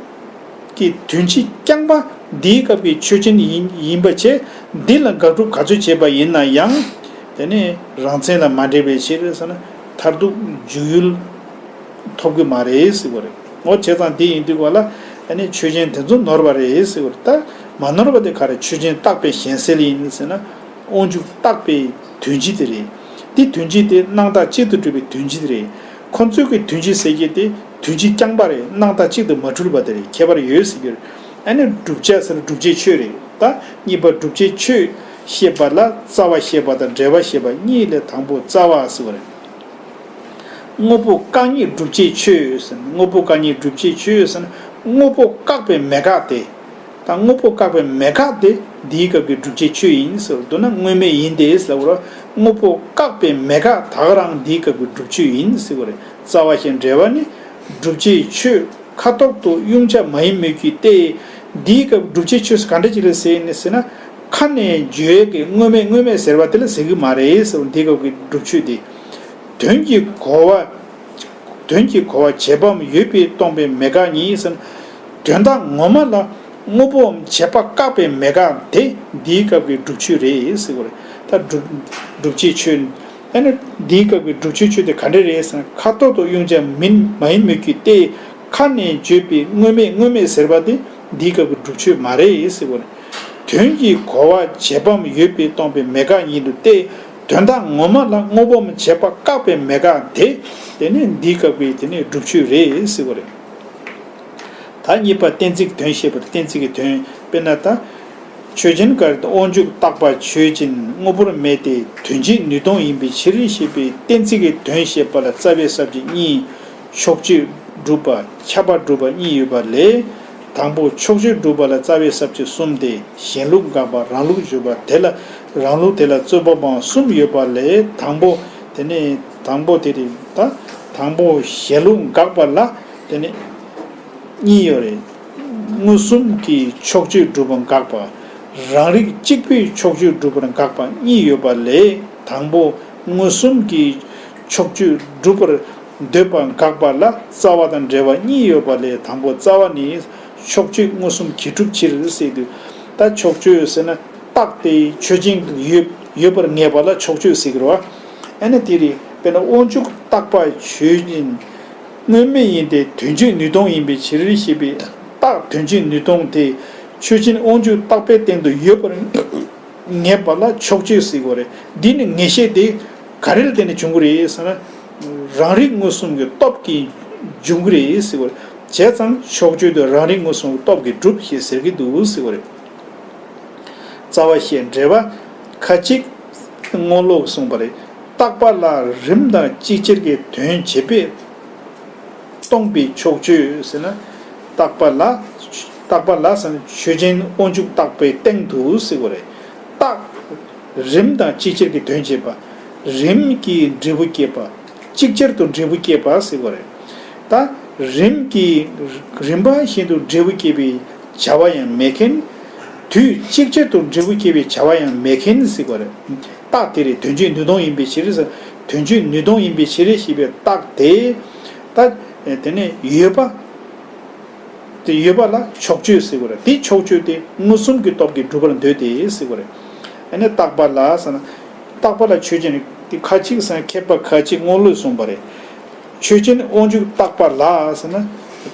གི་དོན་སྤྱི་རྐྱང་པ་འདིའི་སྐབས་ཀྱི་ཆོས་ཅན་ཡིན་ཡིན་པ་བྱས། འདི་ལ་དགག་སྒྲུབ་ག་ཚོད་བྱས་པ་ཡིན་ན་ཡང་། དེ་ནི་རང་མཚན་ལ་མ་འབྲེལ་བའི་ཕྱིར་ཟེར་ན། མཐར་ཐུག་འཇུག་ཡུལ་ཐོབ་ཀྱི་མ་རེད་ཟེར་བ་རེད། འོ་བྱས་ཙང་འདི་ཡིན་དུས་ག་ལ་ཨ་ནི་ཆོས་ཅན་དེ་ཚོ་ནོར་བ་རེད་ཟེར་བ་རེད། ད་མ་ནོར་བ་དེ་ག་རེ། ཆོས་ཅན་རྟག་པའི་གཞན་སེལ་ཡིན་ཟེར་ན། དབང་ཕྱུག་རྟག་པའི་དོན་སྤྱི་དེ་རེད། འདི་དོན་སྤྱི་དེ་སྣང་བཏགས་གཅིག་ཏུ་གྲུབ་པའི་དོན་སྤྱི་དེ་རེད། ཁོ་ཚོའི་གི་དོན་སྤྱི་ཟེར་གྱི་དེ་དོན་སྤྱི་རྐྱང་པ་རེད། སྣང་བཏགས་གཅིག་ཏུ་མ་འཁྲུལ་བ་དེ་རེད། ཁྱད་པར་ཡོད་ཟེར་གྱི་རེད། ཨ་ནི་བསྒྲུབ་བྱ་ཟེར་ན་སྒྲུབ་བྱའི་ཆོས་རེད། ད་གཉིས་པ་བསྒྲུབ་བྱའི་ཆོས་བཤད་པ་ལ་རྩ་བ་བཤད་པ་དང་འབྲེལ་བ་བཤད་པ་གཉིས་ལས་དང་པོ་རྩ་བ་ཟེར་བ་རེད། དངོས་པོ་བཀག་ཉིད་བསྒྲུབ་བྱའི་ཆོས་ཟེར་ན། དངོས་པོ་བཀག་ཉིད་བསྒྲུབ་བྱའི་ཆོས་ཟེར་ན། དངོས་པོ་བཀག་པའི་མེད་དགག་དེ། ད་དངོས་པོ་བཀག་པའི་མེད་དགག་དེ་འདིའི་སྐབས་ཀྱི་བསྒྲུབ་བྱའི་ཆོས་ཡིན་ཟེར་བ། མདོར་ན་དངོས་མེད་ཡིན་ཏེ་ཟེར་བ། དངོས་པོ་བཀག་པའི་མེད་དགག་ད་ག་རང་འདིའི་སྐབས་ཀྱི་བསྒྲུབ་ཆོས་ཡིན་ཟེར་བ་རེད། རྩ་བ་ཞེས་འབྲེལ་བ་ནི་བསྒྲུབ་བྱའི་ཆོས་ཁ་ཐོག་ཏུ་དབྱུང་བྱ་མ་ཡིན་མོད་ཀྱི་སྟེ། འདིའི་སྐབས་བསྒྲུབ་བྱའི་ཆོས་ག་འདྲ་ཅིག་ལ་ཟེར་ནས་ཟེར་ན། ཁ་ནས་བརྗོད་ཀྱི་དངོས་མེད་དངོས་མེད་ཟེར་བ་དེ་ལ་ཟེར་གྱི་མ་རེད་ཟེར་བ། འདིའི་སྐབས་ཀྱི་བསྒྲུབ་ཆོས་དེ། དོན་གྱི་གོ་བ། དོན་གྱི་གོ་བ་བྱེད་པའམ་ཡོད་པས་སྟོང་པའི་མེད་དགག་ཉིད་ཟེར། དོན་དག་ངོ་མ་ལ་དངོས་པོའམ་བྱས་པ་བཀག་པའི་མེད་དགག་དེ་འདིའི་སྐབས་ཀྱི་བསྒྲུབ་ཆོས་རེད་ཟེར་བ་རེད། ད་བསྒྲུབ་བསྒྲུབ་བྱའི་ཆོས། ཨ་ནི་འདིའི་སྐབས་ཀྱི་བསྒྲུབ་བྱའི་ཆོས་དེ་ག་འདྲ་རེད་ཟེར་ན། ཁ་ཐོག་ཏུ་དབྱུང་བྱ་མིན་མ་ཡིན་མོད་ཀྱི་སྟེ། ཁ་ནས་བརྗོད་པའི་དངོས་མེད་དངོས་མེད་ཟེར་བ་དེ་འདིའི་སྐབས་ཀྱི་བསྒྲུབ་ཆོས་མ་རེད་ཟེར་བ་རེད། དོན་གྱི་གོ་བ་བྱེད་པའམ་ཡོད་པས་སྟོང་པའི་མེད་དགག་ཉིད་དུ་སྟེ། དོན་དག་ངོ་མ་ལ་དངོས་པོའམ་བྱས་པ་བཀག་པའི་མེད་དགག་དེ། དེ་ནི་འདིའི་སྐབས་ཀྱི་དེ་ནི་བསྒྲུབ་ཆོས་རེད་ཟེར་བ་རེད། ད་གཉིས་པ་གཏན་ཚིགས་དོན་བཤད་པར། གཏན་ཚིགས་ཀྱི་དོན། དཔེར་ན་ད། ཆོས་ཅན་ག་རེ། དབང་ཕྱུག་རྟག་པ་ཆོས་ཅན། དངོས་པོར་མེད་དེ་དོན་སྤྱི་ནུས་སྟོང་ཡིན་པའི་ཕྱིར་ཞེས་པའི་གཏན་ཚིགས་ཀྱི་དོན་བཤད་པ་ལ་རྩ་བའི་ས་བཅད་གཉིས། ཕྱོགས་ཆོས་སྒྲུབ་པ། ཁྱབ་པ་སྒྲུབ་པ་གཉིས་ཡོད་པ་ལས། དང་པོ་ཕྱོགས་ཆོས་སྒྲུབ་པ་ལ་རྩ་བའི་ས་བཅད་གསུམ་སྟེ། གཞན་ལུགས་དགག་པ། རང་ལུགས་བརྗོད་པ། དེ་ལ་རང་ལུགས་དེ་ལ་རྩོད་པ་སྤང་བ་གསུམ་ཡོད་པ་ལས། དང་པོ་དེ་ནི་དང་པོ་དེ་རེད། ད་དང་པོ་གཞན་ལུགས་དགག་པ་ལ་དེ་ནི་གཉིས་ཡོད་རེད། མངོན་སུམ་གྱིས་ཕྱོགས་ཆོས་སྒྲུབ་པ་དགག་པ། རང་རིག་གཅིག་པུས་ཕྱོགས་ཆོས་སྒྲུབ་པར་དགག་པ་གཉིས་ཡོད་པ་ལས། དང་པོ་མངོན་སུམ་གྱིས་ཕྱོགས་ཆོས་སྒྲུབ་པར་འདོད་པ་དགག་པ་ལ་རྩ་བ་དང་འབྲེལ་བ་གཉིས་ཡོད་པ་ལས། དང་པོ་རྩ་བ་ནི་ཕྱོགས་ཆོས་མངོན་སུམ་གྱིས་གྲུབ་ཕྱིར་ཟེར་དུས། ད་ཕྱོགས་ཆོས་ཟེར་ན་རྟགས་དེ་ཆོས་ཅན་དུ་ཡོད་ཡོད་པར་ངེས་པ་ལ་ཕྱོགས་ཆོས་ཟེར་གྱི་རེད་བ། ཨ་ནི་དེ་རེད། དཔེར་ན་དབང་ཕྱུག་རྟག་པ་ཆོས་ཅན། དངོས་མེད་ཡིན་ཏེ་དོན་སྤྱི་ནུས་སྟོང་ཡིན་པའི་ཕྱིར་ཞེས་པའི་རྟགས་དོན་སྤྱི་ནུས་སྟོང་དེ་ཆོས་ཅན་དབང་ཕྱུག་རྟག་པའི་སྟེང་དུ་ཡོད་པར་ངེས་པ་ལ་ཕྱོགས་ཆོས་ཟེར་གྱི་རེད། འདི་ནི་ངེས་ཤེས་དེ་ག་རེ་ལ་བརྟེན་ནས་བྱུང་གི་རེད་ཟེར་ན། རང་རིག་མངོན་སུམ་གྱི་སྟོབས་ཀྱིས་འབྱུང་གི་རེད་ཟེར་གྱི་རེད། བྱས་ཙང་ཕྱོགས་ཆོས་དེ་རང་རིག་མངོན་སུམ་གྱི་སྟོབས་ཀྱིས་གྲུབ་ཞེས་ཟེར་གྱི་འདུག་ཟེར་གྱི་རེད། རྩ་བ་ཤེས་འགྲེལ་པ། ཁ་ཅིག་སྔོན་ལུགས་གསུངས་པ་རེད། རྟག་པ་ལ་རིམ་དང་ཅིག་ཅར་གྱི་དོན་བྱེད་པས་སྟོང་པའི་ཕྱོགས་ཆོས་ཟེར་ན། རྟག་པ་ལ། རྟག་པ་ལ་ཟེར་ན་ཆོས་ཅན་དབང་ཕྱུག་རྟག་པའི་སྟེང་དུ་ཟེར་བ་རེད། རྟག་རིམ་དང་ཅིག་ཅར་གྱི་དོན་བྱེད་པ། རིམ་གྱིས་འབྲས་བུ་སྐྱེད་པ། ཅིག་ཅར་དུ་འབྲས་བུ་སྐྱེད་པ་ཟེར་བ་རེད། ད་རིམ་གྱིས་རིམ་པ་བཞིན་དུ་འབྲས་བུ་སྐྱེད་པའི་བྱ་བ་ཡང་མེད་མཁན། དུས་གཅིག་ཅར་དུ་འབྲས་བུ་སྐྱེད་པའི་བྱ་བ་ཡང་མེད་མཁན་ཟེར་བ་རེད། རྟགས་དེ་རེད། དོན་སྤྱི་ནུས་སྟོང་ཡིན་པའི་ཕྱིར་ཟེར། དོན་སྤྱི་ནུས་སྟོང་ཡིན་པའི་ཕྱིར་ཞེས་པའི་རྟགས་དེ། ད་དེ་ནས་ཡོད་པ། དེ་ཡོད་པ་ལ་ཕྱོགས་ཆོས་ཟེར་བ་རེད། དེ་ཕྱོགས་ཆོས་དེ་མངོན་སུམ་གྱི་སྟོབས་ཀྱིས་གྲུབ་པར་འདོད་དེ་ཟེར་བ་རེད། ཨ་ནི་རྟག་པ་ལ་ཟེར་ན། རྟག་པ་ལ་ཆོས་ཅན། དེ་ཁ་ཅིག་ཟེར་ན་མཁས་པ་ཁ་ཅིག་སྔོན་ལུགས་གསུངས་པ་རེད། ཆོས་ཅན་དབང་ཕྱུག་རྟག་པ་ལ་ཟེར་ན།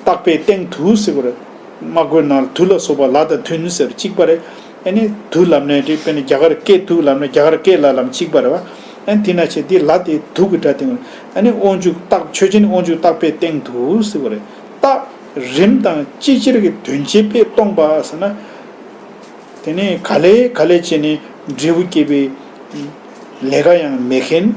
རྟག་པའི་སྟེང་དུ་ཟེར་བ་རེད། སྨྲ་སྒོའི་ནང་དུ་ལ་སོགས་པ་ལ་དང་མཐུན་ཟེར་གཅིག་པ་རེད། ཨ་ནི་དུ་ལབ་ནས་དེ་དཔེར་ན་རྒྱ་གར་སྐད་དུ་ལབ་ན་རྒྱ་གར་སྐད་ལ་ལབ་གཅིག་པ་རེད་བ། ཨ་ནི་དེ་ན་བྱས་དེ་ལ་དེ་དུག་གི་སྒྲ་དེ། ཨ་ནི་དབང་ཕྱུག་རྟག་ཆོས་ཅན་དབང་ཕྱུག་རྟག་པས་སྟེང་དུ་ཟེར་བ་རེད། རྟག་རིམ་དང་ཅི་ཕྱིར་གྱི་དོན་བྱེད་པས་སྟོང་པ་ཟེར་ན། དེ་ནས་ག་ལེ་ག་ལེ་བྱས་ནས་འབྲས་བུ་སྐྱེད་པའི་ལས་ཀ་ཡང་མེད་མཁན།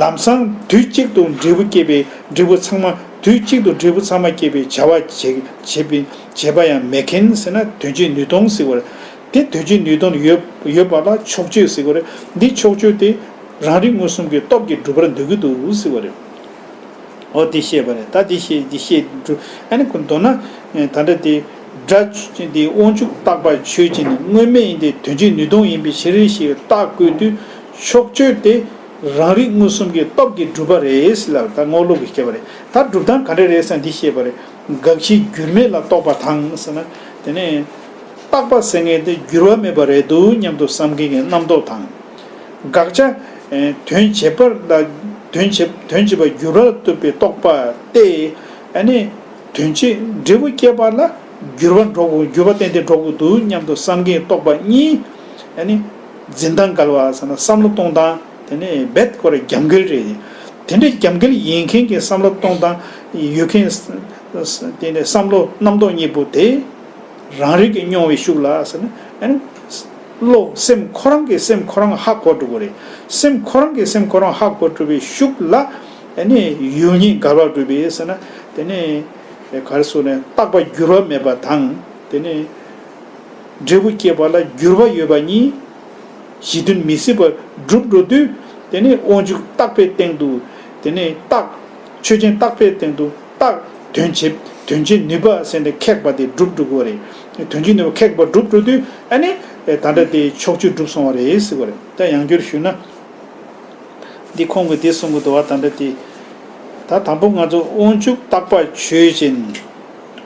ལམ་སང་དུས་གཅིག་ཏུ་འབྲས་བུ་སྐྱེད་པའི་འབྲས་བུ་ཚང་མ་དུས་གཅིག་ཏུ་འབྲས་བུ་ཚང་མ་སྐྱེད་པའི་བྱ་བ་བྱེད་བྱེད་པའི་བྱེད་པ་ཡང་མེད་མཁན་ཟེར་ན་དོན་བྱེད་ནུས་སྟོང་ཟེར་བ་རེད། དེ་དོན་བྱེད་ནུས་སྟོང་ཡོད་ཡོད་པ་ལ་ཕྱོགས་ཆོས་ཟེར་བ་རེད། འདི་ཕྱོགས་ཆོས་དེ་རང་རིག་མངོན་སུམ་གྱི་སྟོབས་ཀྱིས་འགྲུབ་པར་འདོད་ཀྱི་འདུག་ཟེར་བ་རེད། འོ་དེ་བཤད་པ་རེད། ད་དེ་བཤད་དེ་བཤད་འགྲོ། ཨ་ནི་ཁོ་མདོར་ན་ད་ལྟ་དེ་སྒྲ་དེ་དབང་ཕྱུག་རྟག་པ་ཆོས་ཅན། དངོས་མེད་ཡིན་ཏེ་དོན་བྱེད་ནུས་སྟོང་ཡིན་པའི་ཕྱིར་ཞེས་རྟགས་བཀོད་དུས་ཕྱོགས་ཆོས་དེ་རང་རིག་མངོན་སུམ་གྱི་སྟོབས་ཀྱིས་གྲུབ་པ་རེད་ཟེར་ལ་ད་རྔོག་ལུགས་ཀྱིས་བཤད་པ་རེད། ད་གྲུབ་སྟངས་ག་འདྲ་རེད་ཟེར་ན་འདི་བཤད་པ་རེད། དགག་གཞི་འགྱུར་མེད་ལ་རྟོག་པ་དང་ཟེར་ན། དེ་ནས་རྟག་པ་ཟེར་མཁན་དེ་འགྱུར་བ་མེད་པ་རེད་འདུག་སྙམ་དུ་བསམ་མཁན་གྱི་རྣམ་རྟོག་དང་། དགག་བྱ། ཨེ། དོན་བྱེད་པ་ལ་དོན་བྱེད་དོན་བྱེད་པ་འགྱུར་བ་ལ་ལྟོས་པའི་རྟོག་པ་སྟེ། ཨ་ནི་དོན་བྱེད་འབྲས་བུ་སྐྱེད་པ་ལ་འགྱུར་བ་འགྲོ་དགོས། འགྱུར་བ་ཏན་ཏན་འགྲོ་དགོས་འདུག་སྙམ་དུ་བསམ་མཁན་རྟོག་པ་གཉིས། ཨ་ནི་འཛིན་སྟངས་འགལ་བ་ཟེར་ན་བསམ་བློ་གཏོང་སྟངས་དེ་ནི་རྦད་ཁོ་ར་རྒྱབ་འགལ་རེད། དེ་འདྲའི་རྒྱབ་འགལ་ཡིན་མཁན་གྱི་བསམ་བློ་གཏོང་སྟངས་ཡོད་མཁན་དེ་ནི་བསམ་བློ་རྣམ་རྟོག་གཉིས་པོ་དེ། རང་རིག་གིས་མྱོང་བའི་ཤུགས་ལ་ཟེར་ན། ཨ་ནི་བློ་སེམས་ཁོ་རང་གིས་སེམས་ཁོ་རང་ཧ་གོ་འགྲོ་གི་རེད། སེམས་ཁོ་རང་གིས་སེམས་ཁོ་རང་ཧ་གོ་འགྲོ་བའི་ཤུགས་ལ། ཨ་ནི་ཡུལ་ཉིད་འགལ་བར་གྲུབ་པས་ཟེར་ན། དེ་ནི་ག་རེ་ཟེར་ན་རྟག་པ་འགྱུར་བ་མེད་པ་དང་། དེ་ནི་འབྲས་བུ་སྐྱེད་པ་ལ་འགྱུར་བ་ཡོད་པ་གཉིས། གཞི་མཐུན་མི་སྲིད་པར་གྲུབ་འགྲོ་དུས། དེ་ནི་དབང་ཕྱུག་རྟག་པའི་སྟེང་དུ། དེ་ནི་རྟག་ཆོས་ཅན་རྟག་པའི་སྟེང་དུ་རྟག་དོན་བྱེད་དོན་བྱེད་ནུས་པ་ཟེར་ནས་ཁེགས་པ་དེ་གྲུབ་འགྲོ་གི་རེད། དོན་བྱེད་ནུས་པ་ཁེགས་པ་གྲུབ་འགྲོ་དུས། ཨ་ནི་ད་ལྟ་དེ་ཕྱོགས་ཆོས་གྲུབ་སོང་བ་རེད་ཟེར་བ་རེད། ད་ཡང་བསྐྱར་ཞུས་ན། འདི་ཁོང་གིས་འདི་གསུང་གི་འདུག་བ། ད་ལྟ་དེ། ད་དང་པོ་ང་ཚོ་དབང་ཕྱུག་རྟག་པ་ཆོས་ཅན།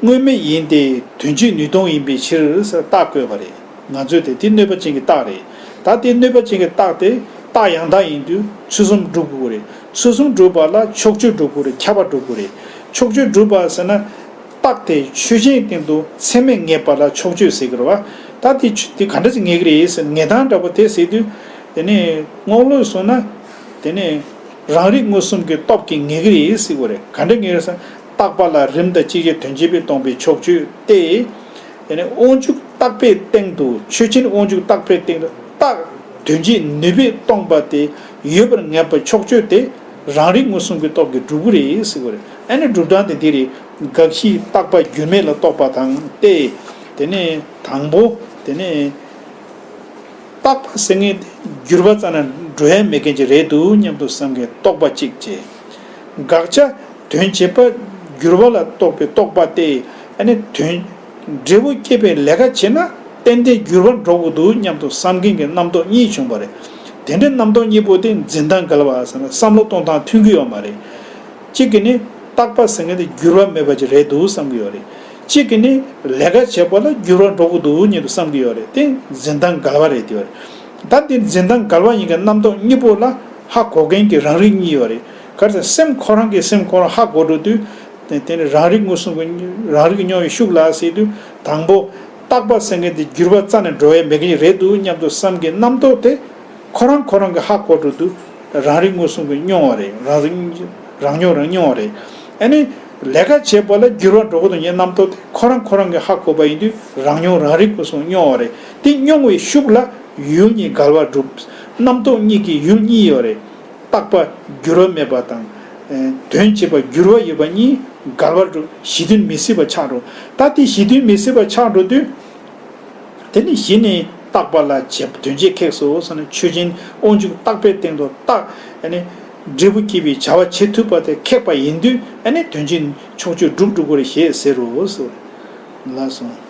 དངོས་མེད་ཡིན་ཏེ་དོན་བྱེད་ནུས་སྟོང་ཡིན་པའི་ཕྱིར་ཟེར་རྟགས་བཀོད་པ་རེད། ང་ཚོས་དེ་དེ་གནོད་པ་ཅན་གྱི་རྟགས་རེད། ད་དེ་གནོད་པ་ཅན་གྱི་རྟགས་དེ་རྟགས་ཡང་དག་ཡིན་དུས་ཚུལ་གསུམ་སྒྲུབ་དགོས་རེད། ཚུལ་གསུམ་སྒྲུབ་པ་ལ་ཕྱོགས་ཆོས་སྒྲུབ་དགོས་རེད། ཁྱབ་པ་སྒྲུབ་དགོས་རེད། ཕྱོགས་ཆོས་སྒྲུབ་པ་ཟེར་ན། རྟགས་དེ་ཆོས་ཅན་སྟེང་དུ་ཚད་མས་ངེས་པ་ལ་ཕྱོགས་ཆོས་ཟེར་གི་རེད་བ། ད་དེ་ཆོས་དེ་ག་འདྲ་ཞིག་ངེས་ཀྱི་རེད་ཟེར་ངེས་སྟངས་འདྲ་པོ་དེ་ཟེར་དུས། དེ་ནས་རྔོག་ལུགས་སོང་ན། དེ་ནས་རང་རིག་མངོན་སུམ་གྱི་སྟོབས་ཀྱིས་ངེས་ཀྱི་རེད་ཟེར་གི་རེད། ག་འདྲ་ངེས་རེད་ཟེར་ན། རྟག་པ་ལ་རིམ་དང་ཅིག་ཅར་དོན་བྱེད་པས་སྟོང་པའི་ཕྱོགས་ཆོས་ཏེ། དེ་ནས་དབང་ཕྱུག་རྟག་པའི་སྟེང་དུ་ཆོས་ཅན་དབང་ཕྱུག་རྟག་པའི་སྟེང་དུ་རྟག་དོན་བྱེད་ནུས་པས་སྟོང་པ་དེ་ཡོད་པར་ངེས་པ་ཕྱོགས་ཆོས་དེ་རང་རིག་མངོན་སུམ་གྱི་སྟོབས་ཀྱིས་གྲུབ་ཀྱི་རེད་ཟེར་གི་རེད། ཨ་ནི་སྒྲུབ་སྟངས་དེ་འདི་རེད། དགག་གཞི་རྟག་པ་འགྱུར་མེད་ལ་རྟོག་པ་དང་སྟེ། དེ་ནས་དང་པོ་དེ་ནས། རྟག་པ་ཟེར་མཁན་དེ་འགྱུར་བ་རྩ་ནས་འགྲོ་ཡ་མེད་མཁན་ཅིག་རེད་འདུག་སྙམ་དུ་བསམ་མཁན་རྟོག་པ་གཅིག་བྱས། དགག་བྱ་དོན་བྱེད་པ་འགྱུར་བ་ལ་རྟོག་པའི་རྟོག་པ་སྟེ། ཨ་ནི་དོན་འབྲས་བུ་སྐྱེད་པའི་ལས་ཀ་བྱེད་ན་ཏན་ཏན་འགྱུར་བ་འགྲོ་དགོས་འདུག་སྙམ་དུ་བསམ་མཁན་གྱི་རྣམ་རྟོག་གཉིས་བྱུང་བ་རེད། དེ་འདྲའི་རྣམ་རྟོག་གཉིས་པོ་དེ་འཛིན་སྟངས་འགལ་བ་ཟེར་ན་བསམ་བློ་གཏོང་སྟངས་མཐུན་གྱི་ཡོད་མ་རེད། གཅིག་གིས་ནི་རྟག་པ་ཟེར་མཁན་དེ་འགྱུར་བ་མེད་པ་ཅིག་རེད་འདུག་བསམ་གྱི་ཡོད་རེད། གཅིག་གིས་ནི་ལས་ཀ་བྱེད་པ་ལ་འགྱུར་བ་འགྲོ་གི་འདུག་སྙམ་དུ་བསམ་གྱི་ཡོད་རེད། དེ་འཛིན་སྟངས་འགལ་བ་རེད་དེ་ཡོད་རེད། ད་དེ་འཛིན་སྟངས་འགལ་བ་ཡིན་མཁན་རྣམ་རྟོག་གཉིས་པོ་ལ་ཧ་གོ་མཁན་གྱི་རང་རིག་གཉིས་ཡོད་རེད། ག་རེ་ཟེར་སེམས་ཁོ་རང་གིས་སེམས་ཁོ་རང་ཧ་གོ་འགྲོ་དུས། དེ་དེ་ནི་རང་རིག་མངོན་སུམ་གྱི་རང་རིག་གི་མྱོང་བའི་ཤུགས་ལ་ཟེར་དུས་དང་པོ། རྟག་པ་ཟེར་མཁན་དེ་འགྱུར་བ་རྩ་ནས་འགྲོ་ཡ་མེད་མཁན་རེད་འདུག་སྙམ་དུ་བསམ་གྱི་རྣམ་རྟོག་དེ། ཁོ་རང་ཁོ་རང་གི་ཧ་གོ་འགྲོ་དུས་རང་རིག་མངོན་སུམ་གྱིས་མྱོང་བ་རེད། རང་རིག་རང་མྱོང་རང་མྱོང་བ་རེད། ཨ་ནི་ལས་ཀ་བྱེད་པ་ལ་འགྱུར་བ་འགྲོ་གི་འདུག་ངའི་རྣམ་རྟོག་དེ་ཁོ་རང་ཁོ་རང་གི་ཧ་གོ་བ་ཡིན་དུས་རང་མྱོང་རང་རིག་མངོན་སུམ་མྱོང་བ་རེད། དེ་མྱོང་བའི་ཤུགས་ལ་ཡུལ་གཉིས་འགལ་བ་གྲུབ། རྣམ་རྟོག་གཉིས་ཀྱི་ཡུལ་གཉིས་ཡོད་རེད། རྟག་པ་འགྱུར་བ་མེད་པ་དང་། ཨེ། དོན་བྱེད་པ་འགྱུར་བ་ཡོད་པ་གཉིས་འགལ་བ་གྲུབ་གཞི་མཐུན་མི་སྲིད་པ་ཆགས་འགྲོ། ད་དེ་གཞི་མཐུན་མི་སྲིད་པ་ཆགས་འགྲོ་དུས། དེ་ནི་གཞི་ནས་རྟག་པ་ལ་བྱེད་དོན་བྱེད་ཁེགས་སོ་ཟེར་ན་ཆོས་ཅན་དབང་ཕྱུག་རྟག་པའི་སྟེང་དུ་རྟག་ཨ་ནི་འབྲས་བུ་སྐྱེད་པའི་བྱ་བ་བྱེད་ཐུབ་པ་དེ་ཁེགས་པ་ཡིན་དུས་ཨ་ནི་དོན་བྱེད་ཕྱོགས་ཆོས་གྲུབ་འགྲོ་གི་རེད་ཞེས་ཟེར་རོ་ཟེར། ལགས་སོ།